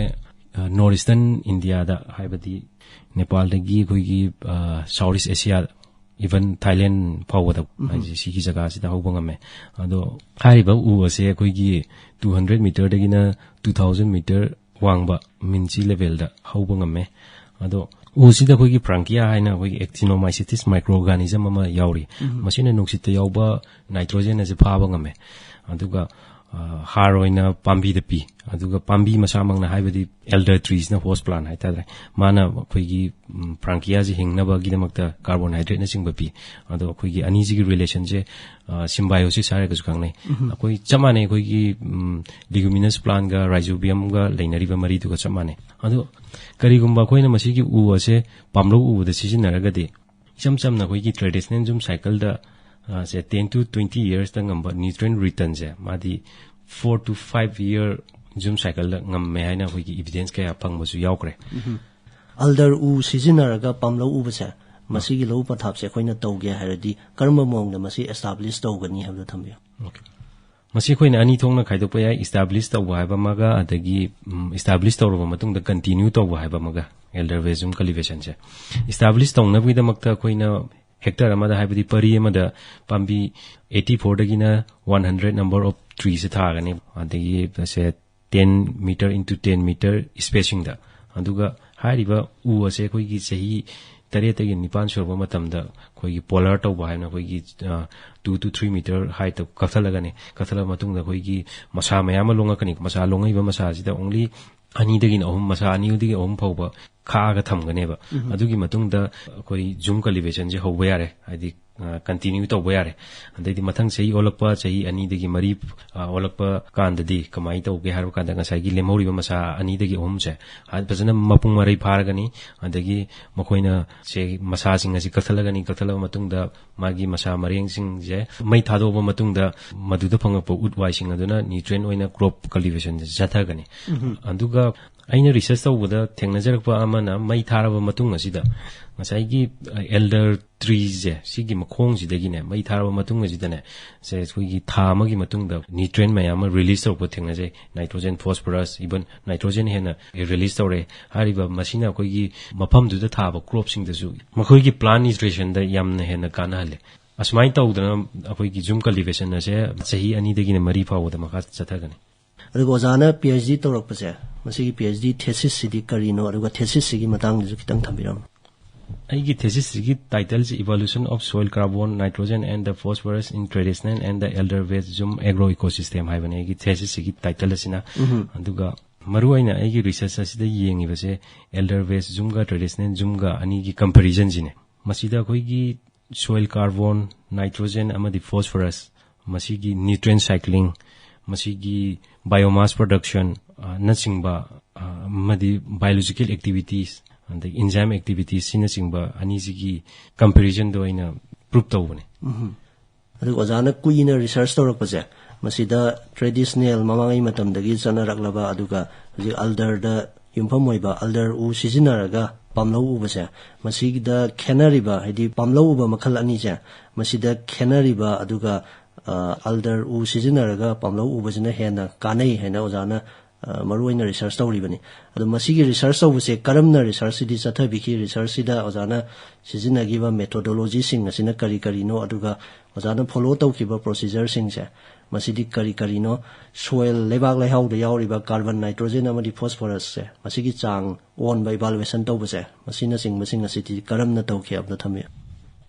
ꯑ, ꯅꯣꯔꯠ ꯏꯁꯇꯔꯟ ꯏꯟꯗꯤꯌꯥꯗ, ꯍꯥꯏꯕꯗꯤ ꯅꯦꯄꯥꯜꯗꯒꯤ ꯑꯩꯈꯣꯏꯒꯤ, ꯑ, ꯁꯥꯎꯠ ꯏꯁ ꯑꯦꯁꯤꯌꯥ, ꯏꯚꯟ ꯊꯥꯏꯂꯦꯟ ꯐꯥꯎꯕꯗ, ꯍꯥꯏꯁꯦ ꯁꯤꯒꯤ ꯖꯒꯥꯁꯤꯗ ꯍꯧꯕ ꯉꯝꯃꯦ꯫ ꯑꯗꯣ ꯍꯥꯏꯔꯤꯕ ꯎ ꯑꯁꯦ ꯑꯩꯈꯣꯏꯒꯤ ꯇꯨ ꯍꯟꯗ꯭ꯔꯦꯠ ꯃꯤꯇꯔꯗꯒꯤꯅ ꯇꯨ ꯊꯥꯎꯖꯟ ꯃꯤꯇꯔ ꯋꯥꯡꯕ ꯃꯤꯟꯁꯤ ꯂꯦꯚꯦꯜꯗ ꯍꯧꯕ ꯉꯝꯃꯦ꯫ ꯑꯗꯣ ꯎꯁꯤꯗ ꯑꯩꯈꯣꯏꯒꯤ ꯐ꯭ꯔꯥꯡꯀꯤꯌꯥ ꯍꯥꯏꯅ ꯑꯩꯈꯣꯏꯒꯤ ꯑꯦꯛꯇꯤꯅꯣꯃꯥꯏꯁꯤꯇꯤꯁ ꯃꯥꯏꯀ꯭ꯔꯣ ꯑꯣꯔꯒꯥꯅꯤꯖꯝ ꯑꯃ ꯌꯥꯎꯔꯤ꯫ ꯃꯁꯤꯅ ꯅꯨꯡꯁꯤꯠꯇ ꯌꯥꯎꯕ ꯅꯥꯏꯇ꯭ꯔꯣꯖꯦꯟ ꯑꯁꯦ ꯐꯥꯕ ꯉꯝꯃꯦ꯫ ꯑꯗꯨꯒ, ꯑ, ꯍꯥꯔ ꯑꯣꯏꯅ ꯄꯥꯝꯕꯤꯗ ꯄꯤ꯫ ꯑꯗꯨꯒ ꯄꯥꯝꯕꯤ ꯃꯁꯥꯃꯛꯅ, ꯍꯥꯏꯕꯗꯤ elder treeꯁꯤꯅ host plant ꯍꯥꯏꯇꯥꯔꯦ, ꯃꯥꯅ ꯑꯩꯈꯣꯏꯒꯤ ꯎꯝ, branchiaꯁꯤ ꯍꯤꯡꯅꯕꯒꯤꯗꯃꯛꯇ carbohydrateꯅꯆꯤꯡꯕ ꯄꯤ꯫ ꯑꯗꯣ ꯑꯩꯈꯣꯏꯒꯤ ꯑꯅꯤꯁꯤꯒꯤ relationꯁꯦ symbiosis ꯍꯥꯏꯔꯒꯁꯨ ꯈꯪꯅꯩ꯫ ꯑꯩꯈꯣꯏ ꯆꯞ ꯃꯥꯟꯅꯩ, ꯑꯩꯈꯣꯏꯒꯤ ꯎꯝ, leguminous plantꯒ rhizobiumꯒ ꯂꯩꯅꯔꯤꯕ ꯃꯔꯤꯗꯨꯒ ꯆꯞ ꯃꯥꯟꯅꯩ꯫ ꯑꯗꯣ ꯀꯔꯤꯒꯨꯝꯕ ꯑꯩꯈꯣꯏꯅ ꯃꯁꯤꯒꯤ ꯎ ꯑꯁꯦ ꯄꯥꯝꯂꯧ ꯎꯕꯗ ꯁꯤꯖꯤꯟꯅꯔꯒꯗꯤ, ꯏꯆꯝ ꯆꯝꯅ ꯑꯩꯈꯣꯏꯒꯤ traditional zoom ꯁꯥꯏꯀꯜꯗ say ten to twenty yearsꯇ ꯉꯝꯕ nutrient returnꯁꯦ ꯃꯥꯗꯤ four to five year ꯖꯨꯝ ꯁꯥꯏꯀꯜꯗ ꯉꯝꯃꯦ ꯍꯥꯏꯅ ꯑꯩꯈꯣꯏꯒꯤ evidence ꯀꯌꯥ ꯐꯪꯕꯁꯨ ꯌꯥꯎꯈ꯭ꯔꯦ꯫ ꯑꯜꯗꯔ ꯎ ꯁꯤꯖꯤꯟꯅꯔꯒ ꯄꯥꯝꯂꯧ ꯎꯕꯁꯦ, ꯃꯁꯤꯒꯤ ꯂꯧꯎ ꯄꯊꯥꯞꯁꯦ ꯑꯩꯈꯣꯏꯅ ꯇꯧꯒꯦ ꯍꯥꯏꯔꯗꯤ ꯀꯔꯝꯕ ꯃꯑꯣꯡꯗ ꯃꯁꯤ establish ꯇꯧꯒꯅꯤ ꯍꯥꯏꯕꯗꯨ ꯊꯝꯕꯤꯌꯨ꯫ ꯃꯁꯤ ꯑꯩꯈꯣꯏꯅ ꯑꯅꯤ ꯊꯣꯛꯅ ꯈꯥꯏꯗꯣꯛꯄ ꯌꯥꯏ, establish ꯇꯧꯕ ꯍꯥꯏꯕ ꯑꯃꯒ, ꯑꯗꯒꯤ ꯎꯝ, establish ꯇꯧꯔꯕ ꯃꯇꯨꯡꯗ continue ꯇꯧꯕ ꯍꯥꯏꯕ ꯑꯃꯒ꯫ Elder ꯖꯨꯝ cultivationꯁꯦ establish ꯇꯧꯅꯕꯒꯤꯗꯃꯛꯇ ꯑꯩꯈꯣꯏꯅ hectare ꯑꯃꯗ, ꯍꯥꯏꯕꯗꯤ ꯄꯔꯤ ꯑꯃꯗ ꯄꯥꯝꯕꯤ eighty fourꯗꯒꯤꯅ one hundred number of treeꯁꯦ ꯊꯥꯒꯅꯤ꯫ ꯑꯗꯒꯤ ꯁꯦ ten meter into ten meter spacingꯗ꯫ ꯑꯗꯨꯒ ꯍꯥꯏꯔꯤꯕ ꯎ ꯑꯁꯦ ꯑꯩꯈꯣꯏꯒꯤ ꯆꯍꯤ ꯇꯔꯦꯠꯇꯒꯤ ꯅꯤꯄꯥꯟ ꯁꯨꯔꯛꯄ ꯃꯇꯝꯗ ꯑꯩꯈꯣꯏꯒꯤ polar ꯇꯧꯕ ꯍꯥꯏꯅ ꯑꯩꯈꯣꯏꯒꯤ two to three meter height ꯀꯛꯊꯠꯂꯒꯅꯤ꯫ ꯀꯛꯊꯠꯂꯕ ꯃꯇꯨꯡꯗ ꯑꯩꯈꯣꯏꯒꯤ ꯃꯁꯥ ꯃꯌꯥꯝ ꯑꯃ ꯂꯣꯡꯉꯛꯀꯅꯤ꯫ ꯃꯁꯥ ꯂꯣꯡꯉꯛꯏꯕ ꯃꯁꯥꯁꯤꯗ only ꯑꯅꯤꯗꯒꯤꯅ ꯑꯍꯨꯝ, ꯃꯁꯥ ꯑꯅꯤꯗꯒꯤ ꯑꯍꯨꯝ ꯐꯥꯎꯕ ꯈꯥꯛꯑꯒ ꯊꯝꯒꯅꯦꯕ꯫ ꯑꯗꯨꯒꯤ ꯃꯇꯨꯡꯗ ꯑꯩꯈꯣꯏ ꯖꯨꯝ cultivationꯁꯦ ꯍꯧꯕ ꯌꯥꯔꯦ, ꯍꯥꯏꯗꯤ continue ꯇꯧꯕ ꯌꯥꯔꯦ꯫ ꯑꯗꯩꯗꯤ ꯃꯊꯪ ꯆꯍꯤ ꯑꯣꯜꯂꯛꯄ, ꯆꯍꯤ ꯑꯅꯤꯗꯒꯤ ꯃꯔꯤ ꯑꯣꯜꯂꯛꯄ ꯀꯥꯟꯗꯗꯤ ꯀꯃꯥꯏꯅ ꯇꯧꯒꯦ ꯍꯥꯏꯕ ꯀꯥꯟꯗ, ꯉꯁꯥꯏꯒꯤ ꯂꯦꯝꯍꯧꯔꯤꯕ ꯃꯁꯥ ꯑꯅꯤꯗꯒꯤ ꯑꯍꯨꯝꯁꯦ ꯐꯖꯅ ꯃꯄꯨꯡ ꯃꯔꯩ ꯐꯥꯔꯒꯅꯤ꯫ ꯑꯗꯒꯤ ꯃꯈꯣꯏꯅ ꯁꯦ ꯃꯁꯥꯁꯤꯡ ꯑꯁꯤ ꯀꯛꯊꯠꯂꯒꯅꯤ꯫ ꯀꯛꯊꯠꯂꯕ ꯃꯇꯨꯡꯗ ꯃꯥꯒꯤ ꯃꯁꯥ ꯃꯔꯦꯡꯁꯤꯡꯁꯦ ꯃꯩ ꯊꯥꯗꯣꯛꯑꯕ ꯃꯇꯨꯡꯗ ꯃꯗꯨꯗ ꯐꯪꯉꯛꯄ ꯎꯠ ꯋꯥꯏꯁꯤꯡ ꯑꯗꯨꯅ nutrient ꯑꯣꯏꯅ crop cultivationꯁꯦ ꯆꯠꯊꯒꯅꯤ꯫ ꯑꯗꯨꯒ ꯑꯩꯅ research ꯇꯧꯕꯗ ꯊꯦꯡꯅꯖꯔꯛꯄ ꯑꯃꯅ, ꯃꯩ ꯊꯥꯔꯕ ꯃꯇꯨꯡ ꯑꯁꯤꯗ ꯉꯁꯥꯏꯒꯤ elder treeꯁꯦ, ꯁꯤꯒꯤ ꯃꯈꯣꯡꯁꯤꯗꯒꯤꯅꯦ, ꯃꯩ ꯊꯥꯔꯕ ꯃꯇꯨꯡ ꯑꯁꯤꯗꯅꯦ, ꯁꯦ ꯑꯩꯈꯣꯏꯒꯤ ꯊꯥ ꯑꯃꯒꯤ ꯃꯇꯨꯡꯗ nutrient ꯃꯌꯥꯝ ꯑꯃ release ꯇꯧꯔꯛꯄ ꯊꯦꯡꯅꯖꯩ꯫ Nitrogen, phosphorus, even nitrogen ꯍꯦꯟꯅ release ꯇꯧꯔꯛꯑꯦ꯫ ꯍꯥꯏꯔꯤꯕ ꯃꯁꯤꯅ ꯑꯩꯈꯣꯏꯒꯤ ꯃꯐꯝꯗꯨꯗ ꯊꯥꯕ cropꯁꯤꯡꯗꯁꯨ ꯃꯈꯣꯏꯒꯤ plant nutritionꯗ ꯌꯥꯝꯅ ꯍꯦꯟꯅ ꯀꯥꯟꯅꯍꯜꯂꯦ꯫ ꯑꯁꯨꯃꯥꯏꯅ ꯇꯧꯗꯅ ꯑꯩꯈꯣꯏꯒꯤ ꯖꯨꯝ cultivation ꯑꯁꯦ ꯆꯍꯤ ꯑꯅꯤꯗꯒꯤꯅ ꯃꯔꯤ ꯐꯥꯎꯕꯗ ꯃꯈꯥ ꯆꯠꯊꯒꯅꯤ꯫ ꯑꯗꯨꯒ ꯑꯣꯖꯥꯅ PhD ꯇꯧꯔꯛꯄꯁꯦ, ꯃꯁꯤꯒꯤ PhD thesisꯁꯤꯗꯤ ꯀꯔꯤꯅꯣ, ꯑꯗꯨꯒ thesisꯁꯤꯒꯤ ꯃꯇꯥꯡꯗꯁꯨ ꯈꯤꯇꯪ ꯊꯝꯕꯤꯔꯝꯃꯨ꯫ ꯑꯩꯒꯤ ꯊꯦꯁꯤꯁꯁꯤꯒꯤ ꯇꯥꯏꯇꯜꯁꯤ Evolution of Soil Carbon, Nitrogen and the Phosphorus in Traditional and the Elder Based Jhum Agro Ecosystem ꯍꯥꯏꯕꯅꯦ ꯑꯩꯒꯤ ꯊꯦꯁꯤꯁꯁꯤꯒꯤ ꯇꯥꯏꯇꯜ ꯑꯁꯤꯅ꯫ ꯑꯗꯨꯒ ꯃꯔꯨꯑꯣꯏꯅ ꯑꯩꯒꯤ ꯔꯤꯁꯔꯁ ꯑꯁꯤꯗ ꯌꯦꯡꯉꯤꯕꯁꯦ ꯑꯦꯜꯗꯔ ꯕꯦꯁ ꯖꯨꯝꯒ ꯇ꯭ꯔꯦꯗꯤꯁꯅꯦꯜ ꯖꯨꯝꯒ ꯑꯅꯤꯒꯤ ꯀꯝꯄꯦꯔꯤꯖꯟꯁꯤꯅꯦ꯫ ꯃꯁꯤꯗ ꯑꯩꯈꯣꯏꯒꯤ ꯁꯣꯏꯜ ꯀꯥꯔꯕꯣꯟ, ꯅꯥꯏꯇ꯭ꯔꯣꯖꯦꯟ ꯑꯃꯗꯤ ꯐꯣꯁꯐꯔꯁ, ꯃꯁꯤꯒꯤ ꯅ꯭ꯌꯨꯇ꯭ꯔꯦꯟ ꯁꯥꯏꯀ꯭ꯂꯤꯡ, ꯃꯁꯤꯒꯤ ꯕꯥꯏꯑꯣꯃꯥꯁ ꯄ꯭ꯔꯗꯛꯁꯟ, ꯑ, ꯅꯆꯤꯡꯕ, ꯑ, ꯑꯃꯗꯤ ꯕꯥꯏꯑꯣꯂꯣꯖꯤꯀꯦꯜ ꯑꯦꯛꯇꯤꯚꯤꯇꯤꯁ, ꯑꯗꯒꯤ ꯏꯟꯖꯥꯏꯝ ꯑꯦꯛꯇꯤꯚꯤꯇꯤꯁꯁꯤꯅꯆꯤꯡꯕ ꯑꯅꯤꯁꯤꯒꯤ ꯀꯝꯄꯦꯔꯤꯖꯟꯗꯣ ꯑꯩꯅ ꯄ꯭ꯔꯨꯞ ꯇꯧꯕꯅꯦ꯫ ꯑꯗꯨꯒ ꯑꯣꯖꯥꯅ ꯀꯨꯏꯅ ꯔꯤꯁꯔꯁ ꯇꯧꯔꯛꯄꯁꯦ, ꯃꯁꯤꯗ ꯇ꯭ꯔꯦꯗꯤꯁꯅꯦꯜ ꯃꯃꯥꯡꯉꯩ ꯃꯇꯝꯗꯒꯤ ꯆꯠꯅꯔꯛꯂꯕ, ꯑꯗꯨꯒ ꯍꯧꯖꯤꯛ ꯑꯜꯗꯔꯗ ꯌꯨꯝꯐꯝ ꯑꯣꯏꯕ ꯑꯜꯗꯔ ꯎ ꯁꯤꯖꯤꯟꯅꯔꯒ ꯄꯥꯝꯂꯧ ꯎꯕꯁꯦ, ꯃꯁꯤꯗ ꯈꯦꯠꯅꯔꯤꯕ, ꯍꯥꯏꯗꯤ ꯄꯥꯝꯂꯧ ꯎꯕ ꯃꯈꯜ ꯑꯅꯤꯁꯦ, ꯃꯁꯤꯗ ꯈꯦꯠꯅꯔꯤꯕ, ꯑꯗꯨꯒ, ꯑ, ꯑꯜꯗꯔ ꯎ ꯁꯤꯖꯤꯟꯅꯔꯒ ꯄꯥꯝꯂꯧ ꯎꯕꯁꯤꯅ ꯍꯦꯟꯅ ꯀꯥꯟꯅꯩ ꯍꯥꯏꯅ ꯑꯣꯖꯥꯅ, ꯑ, ꯃꯔꯨꯑꯣꯏꯅ ꯔꯤꯁꯔꯁ ꯇꯧꯔꯤꯕꯅꯤ꯫ ꯑꯗꯣ ꯃꯁꯤꯒꯤ ꯔꯤꯁꯔꯁ ꯇꯧꯕꯁꯦ ꯀꯔꯝꯅ ꯔꯤꯁꯔꯁꯁꯤꯗꯤ ꯆꯠꯊꯕꯤꯈꯤ? ꯔꯤꯁꯔꯁꯁꯤꯗ ꯑꯣꯖꯥꯅ ꯁꯤꯖꯤꯟꯅꯈꯤꯕ ꯃꯦꯊꯣꯗꯣꯂꯣꯖꯤꯁꯤꯡ ꯑꯁꯤꯅ ꯀꯔꯤ ꯀꯔꯤꯅꯣ? ꯑꯗꯨꯒ ꯑꯣꯖꯥꯅ ꯐꯣꯂꯣ ꯇꯧꯈꯤꯕ ꯄ꯭ꯔꯣꯁꯤꯖꯔꯁꯤꯡꯁꯦ, ꯃꯁꯤꯗꯤ ꯀꯔꯤ ꯀꯔꯤꯅꯣ? ꯁꯣꯏꯜ, ꯂꯩꯕꯥꯛ ꯂꯩꯍꯥꯎꯗ ꯌꯥꯎꯔꯤꯕ ꯀꯥꯔꯕꯟ, ꯅꯥꯏꯇ꯭ꯔꯣꯖꯦꯟ ꯑꯃꯗꯤ ꯐꯣꯁꯐꯔꯁꯁꯦ, ꯃꯁꯤꯒꯤ ꯆꯥꯡ ꯑꯣꯟꯕ ꯏꯚꯥꯂꯨꯑꯦꯁꯟ ꯇꯧꯕꯁꯦ, ꯃꯁꯤꯅꯆꯤꯡꯕꯁꯤꯡ ꯑꯁꯤꯗꯤ ꯀꯔꯝꯅ ꯇꯧꯈꯤ ꯍꯥꯏꯕꯗꯣ ꯊꯝꯕꯤꯌꯨ꯫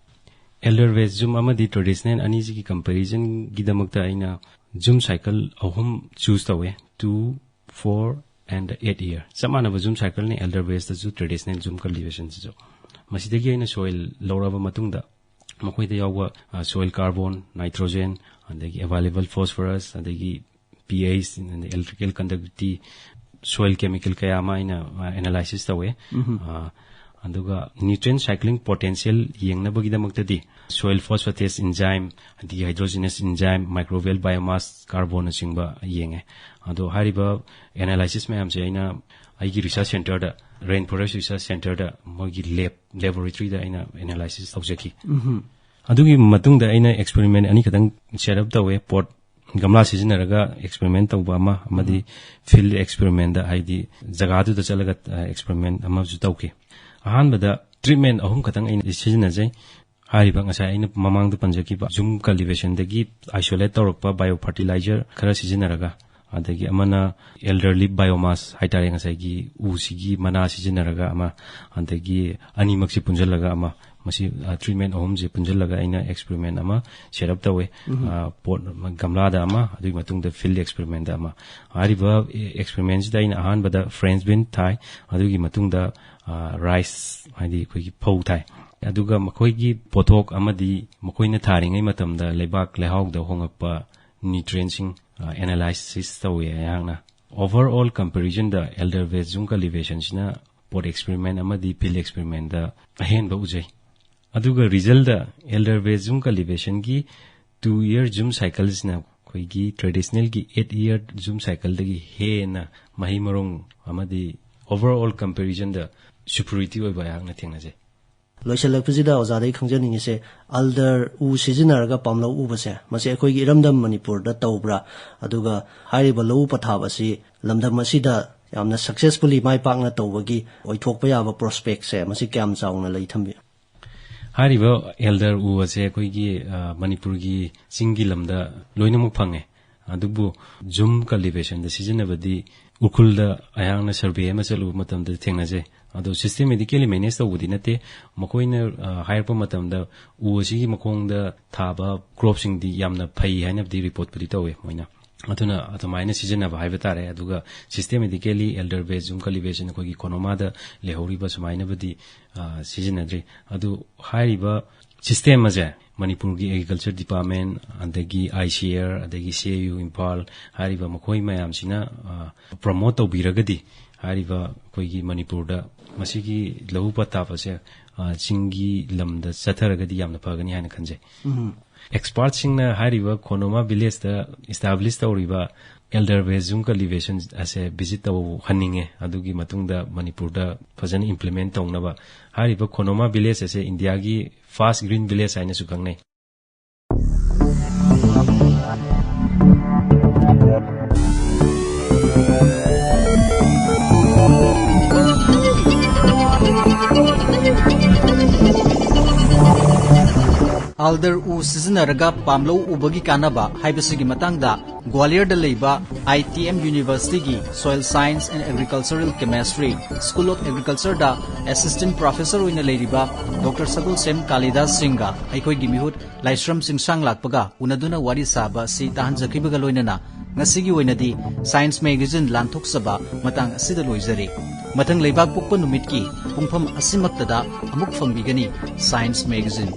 ꯑꯦꯜꯗꯔ ꯕꯦꯁ ꯖꯨꯝ ꯑꯃꯗꯤ ꯇ꯭ꯔꯦꯗꯤꯁꯅꯦꯜ ꯑꯅꯤꯁꯤꯒꯤ ꯀꯝꯄꯦꯔꯤꯖꯟꯒꯤꯗꯃꯛꯇ ꯑꯩꯅ ꯖꯨꯝ ꯁꯥꯏꯀꯜ ꯑꯍꯨꯝ ꯆꯨꯁ ꯇꯧꯋꯦ: two, four and eight year꯫ ꯆꯞ ꯃꯥꯟꯅꯕ ꯖꯨꯝ ꯁꯥꯏꯀꯜꯅꯤ ꯑꯦꯜꯗꯔ ꯕꯦꯁꯇꯁꯨ, ꯇ꯭ꯔꯦꯗꯤꯁꯅꯦꯜ ꯖꯨꯝ ꯀꯜꯇꯤꯚꯦꯁꯟꯁꯤꯁꯨ꯫ ꯃꯁꯤꯗꯒꯤ ꯑꯩꯅ ꯁꯣꯏꯜ ꯂꯧꯔꯕ ꯃꯇꯨꯡꯗ ꯃꯈꯣꯏꯗ ꯌꯥꯎꯕ, ꯑ, ꯁꯣꯏꯜ ꯀꯥꯔꯕꯣꯟ, ꯅꯥꯏꯇ꯭ꯔꯣꯖꯦꯟ, ꯑꯗꯒꯤ ꯑꯦꯕꯥꯏꯂꯦꯕꯜ ꯐꯣꯁꯐꯔꯁ, ꯑꯗꯒꯤ P H, electrical conductivity, soil chemical ꯀꯌꯥ ꯑꯃ ꯑꯩꯅ, ꯑ, ꯑꯦꯅꯥꯂꯥꯏꯁꯤꯁ ꯇꯧꯋꯦ꯫ ꯑ, ꯑꯗꯨꯒ ꯅ꯭ꯌꯨꯇ꯭ꯔꯤꯌꯦꯟ ꯁꯥꯏꯀ꯭ꯂꯤꯡ ꯄꯣꯇꯦꯟꯁꯤꯌꯦꯜ ꯌꯦꯡꯅꯕꯒꯤꯗꯃꯛꯇꯗꯤ soil phosphatase enzyme, dehydrogenase enzyme, microbial biomass ꯀꯥꯔꯕꯣꯟꯅꯆꯤꯡꯕ ꯌꯦꯡꯉꯦ꯫ ꯑꯗꯣ ꯍꯥꯏꯔꯤꯕ ꯑꯦꯅꯥꯂꯥꯏꯁꯤꯁ ꯃꯌꯥꯝꯁꯦ ꯑꯩꯅ ꯑꯩꯒꯤ ꯔꯤꯁꯔꯁ ꯁꯦꯟꯇꯔꯗ, ꯔꯦꯟ ꯐꯣꯔꯦꯁ ꯔꯤꯁꯔꯁ ꯁꯦꯟꯇꯔꯗ ꯃꯣꯏꯒꯤ ꯂꯦꯕ, ꯂꯦꯕꯣꯔꯦꯇꯔꯤꯗ ꯑꯩꯅ ꯑꯦꯅꯥꯂꯥꯏꯁꯤꯁ ꯇꯧꯖꯈꯤ꯫ ꯑꯗꯨꯒꯤ ꯃꯇꯨꯡꯗ ꯑꯩꯅ ꯑꯦꯛꯁꯄꯦꯔꯤꯃꯦꯟ ꯑꯅꯤꯈꯛꯇꯪ ꯁꯦꯠ ꯑꯞ ꯇꯧꯋꯦ꯫ ꯄꯣꯠ, ꯒꯝꯂꯥ ꯁꯤꯖꯤꯟꯅꯔꯒ ꯑꯦꯛꯁꯄꯦꯔꯤꯃꯦꯟ ꯇꯧꯕ ꯑꯃ, ꯑꯃꯗꯤ ꯐꯤꯜꯗ ꯑꯦꯛꯁꯄꯦꯔꯤꯃꯦꯟꯗ, ꯍꯥꯏꯗꯤ ꯖꯒꯥꯗꯨꯗ ꯆꯠꯂꯒ, ꯑ, ꯑꯦꯛꯁꯄꯦꯔꯤꯃꯦꯟ ꯑꯃꯁꯨ ꯇꯧꯈꯤ꯫ ꯑꯍꯥꯟꯕꯗ ꯇ꯭ꯔꯤꯠꯃꯦꯟ ꯑꯍꯨꯝ ꯈꯛꯇꯪ ꯑꯩꯅ ꯁꯤꯖꯤꯟꯅꯖꯩ꯫ ꯍꯥꯏꯔꯤꯕ ꯉꯁꯥꯏ ꯑꯩꯅ ꯃꯃꯥꯡꯗ ꯄꯟꯖꯈꯤꯕ ꯖꯨꯝ ꯀꯜꯇꯤꯚꯦꯁꯟꯗꯒꯤ ꯑꯥꯏꯁꯣꯂꯦꯠ ꯇꯧꯔꯛꯄ ꯕꯥꯏꯑꯣ ꯐꯔꯇꯤꯂꯥꯏꯖꯔ ꯈꯔ ꯁꯤꯖꯤꯟꯅꯔꯒ, ꯑꯗꯒꯤ ꯑꯃꯅ elder leaf biomass ꯍꯥꯏꯇꯥꯔꯦ, ꯉꯁꯥꯏꯒꯤ ꯎꯁꯤꯒꯤ ꯃꯅꯥ ꯁꯤꯖꯤꯟꯅꯔꯒ ꯑꯃ, ꯑꯗꯒꯤ ꯑꯅꯤꯃꯛꯁꯤ ꯄꯨꯟꯁꯤꯜꯂꯒ ꯑꯃ, ꯃꯁꯤ treatment ꯑꯍꯨꯝꯁꯦ ꯄꯨꯟꯁꯤꯜꯂꯒ ꯑꯩꯅ experiment ꯑꯃ set up ꯇꯧꯋꯦ꯫ ꯄꯣꯠ ꯒꯝꯂꯥꯗ ꯑꯃ, ꯑꯗꯨꯒꯤ ꯃꯇꯨꯡꯗ field experiment ꯑꯃ꯫ ꯍꯥꯏꯔꯤꯕ experimentꯁꯤꯗ ꯑꯩꯅ ꯑꯍꯥꯟꯕꯗ French bean ꯊꯥꯏ, ꯑꯗꯨꯒꯤ ꯃꯇꯨꯡꯗ rice, ꯍꯥꯏꯗꯤ ꯑꯩꯈꯣꯏꯒꯤ ꯐꯧ ꯊꯥꯏ꯫ ꯑꯗꯨꯒ ꯃꯈꯣꯏꯒꯤ ꯄꯣꯠꯊꯣꯛ ꯑꯃꯗꯤ ꯃꯈꯣꯏꯅ ꯊꯥꯔꯤꯉꯩ ꯃꯇꯝꯗ ꯂꯩꯕꯥꯛ ꯂꯩꯍꯥꯎꯗ ꯍꯣꯉꯛꯄ nutrientꯁꯤꯡ analysis ꯇꯧꯋꯦ ꯑꯩꯍꯥꯛꯅ꯫ Overall comparisonꯗ elder veg zoom cultivationꯁꯤꯅ pot experiment ꯑꯃꯗꯤ field experimentꯇ ꯑꯍꯦꯟꯕ ꯎꯖꯩ꯫ ꯑꯗꯨꯒ resultꯇ elder veg zoom cultivationꯒꯤ two year zoom cycleꯁꯤꯅ ꯑꯩꯈꯣꯏꯒꯤ traditionalꯒꯤ eight year zoom cycleꯗꯒꯤ ꯍꯦꯟꯅ ꯃꯍꯩ ꯃꯔꯣꯡ ꯑꯃꯗꯤ overall comparisonꯗ superiority ꯑꯣꯏꯕ ꯑꯩꯍꯥꯛꯅ ꯊꯦꯡꯅꯖꯩ꯫ ꯂꯣꯏꯁꯤꯜꯂꯛꯄꯁꯤꯗ ꯑꯣꯖꯥꯗꯒꯤ ꯈꯪꯖꯅꯤꯡꯉꯤꯁꯦ, elder ꯎ ꯁꯤꯖꯤꯟꯅꯔꯒ ꯄꯥꯝꯂꯧ ꯎꯕꯁꯦ, ꯃꯁꯤ ꯑꯩꯈꯣꯏꯒꯤ ꯏꯔꯝꯗꯝ ꯃꯅꯤꯄꯨꯔꯗ ꯇꯧꯕ꯭ꯔꯥ? ꯑꯗꯨꯒ ꯍꯥꯏꯔꯤꯕ ꯂꯧꯎ ꯄꯊꯥꯞ ꯑꯁꯤ ꯂꯝꯗꯝ ꯑꯁꯤꯗ ꯌꯥꯝꯅ successfully, ꯃꯥꯏ ꯄꯥꯛꯅ ꯇꯧꯕꯒꯤ ꯑꯣꯏꯊꯣꯛꯄ ꯌꯥꯕ prospectꯁꯦ ꯃꯁꯤ ꯀꯌꯥꯝ ꯆꯥꯎꯅ ꯂꯩ ꯊꯝꯕꯤ? ꯍꯥꯏꯔꯤꯕ elder ꯎ ꯑꯁꯦ ꯑꯩꯈꯣꯏꯒꯤ, ꯑ, ꯃꯅꯤꯄꯨꯔꯒꯤ ꯆꯤꯡꯒꯤ ꯂꯝꯗ ꯂꯣꯏꯅꯃꯛ ꯐꯪꯉꯦ꯫ ꯑꯗꯨꯕꯨ zoom cultivationꯗ ꯁꯤꯖꯤꯟꯅꯕꯗꯤ ꯎꯈ꯭ꯔꯨꯜꯗ ꯑꯩꯍꯥꯛꯅ survey ꯑꯃ ꯆꯠꯂꯨꯕ ꯃꯇꯝꯗ ꯊꯦꯡꯅꯖꯩ꯫ ꯑꯗꯣ systematically manage ꯇꯧꯕꯗꯤ ꯅꯠꯇꯦ꯫ ꯃꯈꯣꯏꯅ, ꯑ, ꯍꯥꯏꯔꯛꯄ ꯃꯇꯝꯗ ꯎ ꯑꯁꯤꯒꯤ ꯃꯈꯣꯡꯗ ꯊꯥꯕ cropꯁꯤꯡꯗꯤ ꯌꯥꯝꯅ ꯐꯩ ꯍꯥꯏꯅꯕꯗꯤ reportꯄꯨꯗꯤ ꯇꯧꯋꯦ ꯃꯣꯏꯅ꯫ ꯑꯗꯨꯅ ꯑꯗꯨꯃꯥꯏꯅ ꯁꯤꯖꯤꯟꯅꯕ ꯍꯥꯏꯕ ꯇꯥꯔꯦ꯫ ꯑꯗꯨꯒ systematically elder veg zoom cultivation ꯑꯩꯈꯣꯏꯒꯤ ꯀꯣꯅꯣꯃꯥꯗ ꯂꯩꯍꯧꯔꯤꯕ ꯁꯨꯃꯥꯏꯅꯕꯨꯗꯤ, ꯑ, ꯁꯤꯖꯤꯟꯅꯗ꯭ꯔꯤ꯫ ꯑꯗꯨ ꯍꯥꯏꯔꯤꯕ system ꯑꯁꯦ ꯃꯅꯤꯄꯨꯔꯒꯤ Agriculture Department, ꯑꯗꯒꯤ ICAR, ꯑꯗꯒꯤ CAU ꯏꯝꯐꯥꯜ ꯍꯥꯏꯔꯤꯕ ꯃꯈꯣꯏ ꯃꯌꯥꯝꯁꯤꯅ, ꯑ, promote ꯇꯧꯕꯤꯔꯒꯗꯤ ꯍꯥꯏꯔꯤꯕ ꯑꯩꯈꯣꯏꯒꯤ ꯃꯅꯤꯄꯨꯔꯗ ꯃꯁꯤꯒꯤ ꯂꯧꯎ ꯄꯊꯥꯞ ꯑꯁꯦ, ꯑ, ꯆꯤꯡꯒꯤ ꯂꯝꯗ ꯆꯠꯊꯔꯒꯗꯤ ꯌꯥꯝꯅ ꯐꯒꯅꯤ ꯍꯥꯏꯅ ꯈꯟꯖꯩ꯫ Expertꯁꯤꯡꯅ ꯍꯥꯏꯔꯤꯕ ꯀꯣꯅꯣꯃꯥ villageꯇ establish ꯇꯧꯔꯤꯕ elder veg zoom cultivation ꯑꯁꯦ visit ꯇꯧꯍꯟꯅꯤꯡꯉꯦ꯫ ꯑꯗꯨꯒꯤ ꯃꯇꯨꯡꯗ ꯃꯅꯤꯄꯨꯔꯗ ꯐꯖꯅ implement ꯇꯧꯅꯕ꯫ ꯍꯥꯏꯔꯤꯕ ꯀꯣꯅꯣꯃꯥ village ꯑꯁꯦ ꯏꯟꯗꯤꯌꯥꯒꯤ first green village ꯍꯥꯏꯅꯁꯨ ꯈꯪꯅꯩ꯫ ꯑꯦꯜꯗꯔ ꯎ ꯁꯤꯖꯤꯟꯅꯔꯒ ꯄꯥꯝꯂꯧ ꯎꯕꯒꯤ ꯀꯥꯟꯅꯕ ꯍꯥꯏꯕꯁꯤꯒꯤ ꯃꯇꯥꯡꯗ ꯒ꯭ꯋꯥꯂꯤꯌꯔꯗ ꯂꯩꯕ I T M Universityꯒꯤ Soil Science and Agricultural Chemistry School of Agricultureꯗ Assistant Professor ꯑꯣꯏꯅ ꯂꯩꯔꯤꯕ ꯗꯣꯛꯇꯔ ꯁꯒꯣꯜꯁꯦꯝ ꯀꯥꯂꯤꯗꯥꯁ ꯁꯤꯡꯒ ꯑꯩꯈꯣꯏꯒꯤ ꯃꯤꯍꯨꯠ ꯂꯥꯏꯁ꯭ꯔꯝ ꯆꯤꯡꯁꯥꯡ ꯂꯥꯛꯄꯒ ꯎꯅꯗꯨꯅ ꯋꯥꯔꯤ ꯁꯥꯕ ꯑꯁꯤ ꯇꯥꯍꯟꯖꯈꯤꯕꯒ ꯂꯣꯏꯅꯅ ꯉꯁꯤꯒꯤ ꯑꯣꯏꯅꯗꯤ Science Magazine ꯂꯥꯟꯊꯣꯛꯆꯕ ꯃꯇꯥꯡ ꯑꯁꯤꯗ ꯂꯣꯏꯖꯔꯦ꯫ ꯃꯊꯪ ꯂꯩꯕꯥꯛ ꯄꯣꯛꯄ ꯅꯨꯃꯤꯠꯀꯤ ꯄꯨꯡꯐꯝ ꯑꯁꯤꯃꯛꯇꯗ ꯑꯃꯨꯛ ꯐꯪꯕꯤꯒꯅꯤ Science Magazine꯫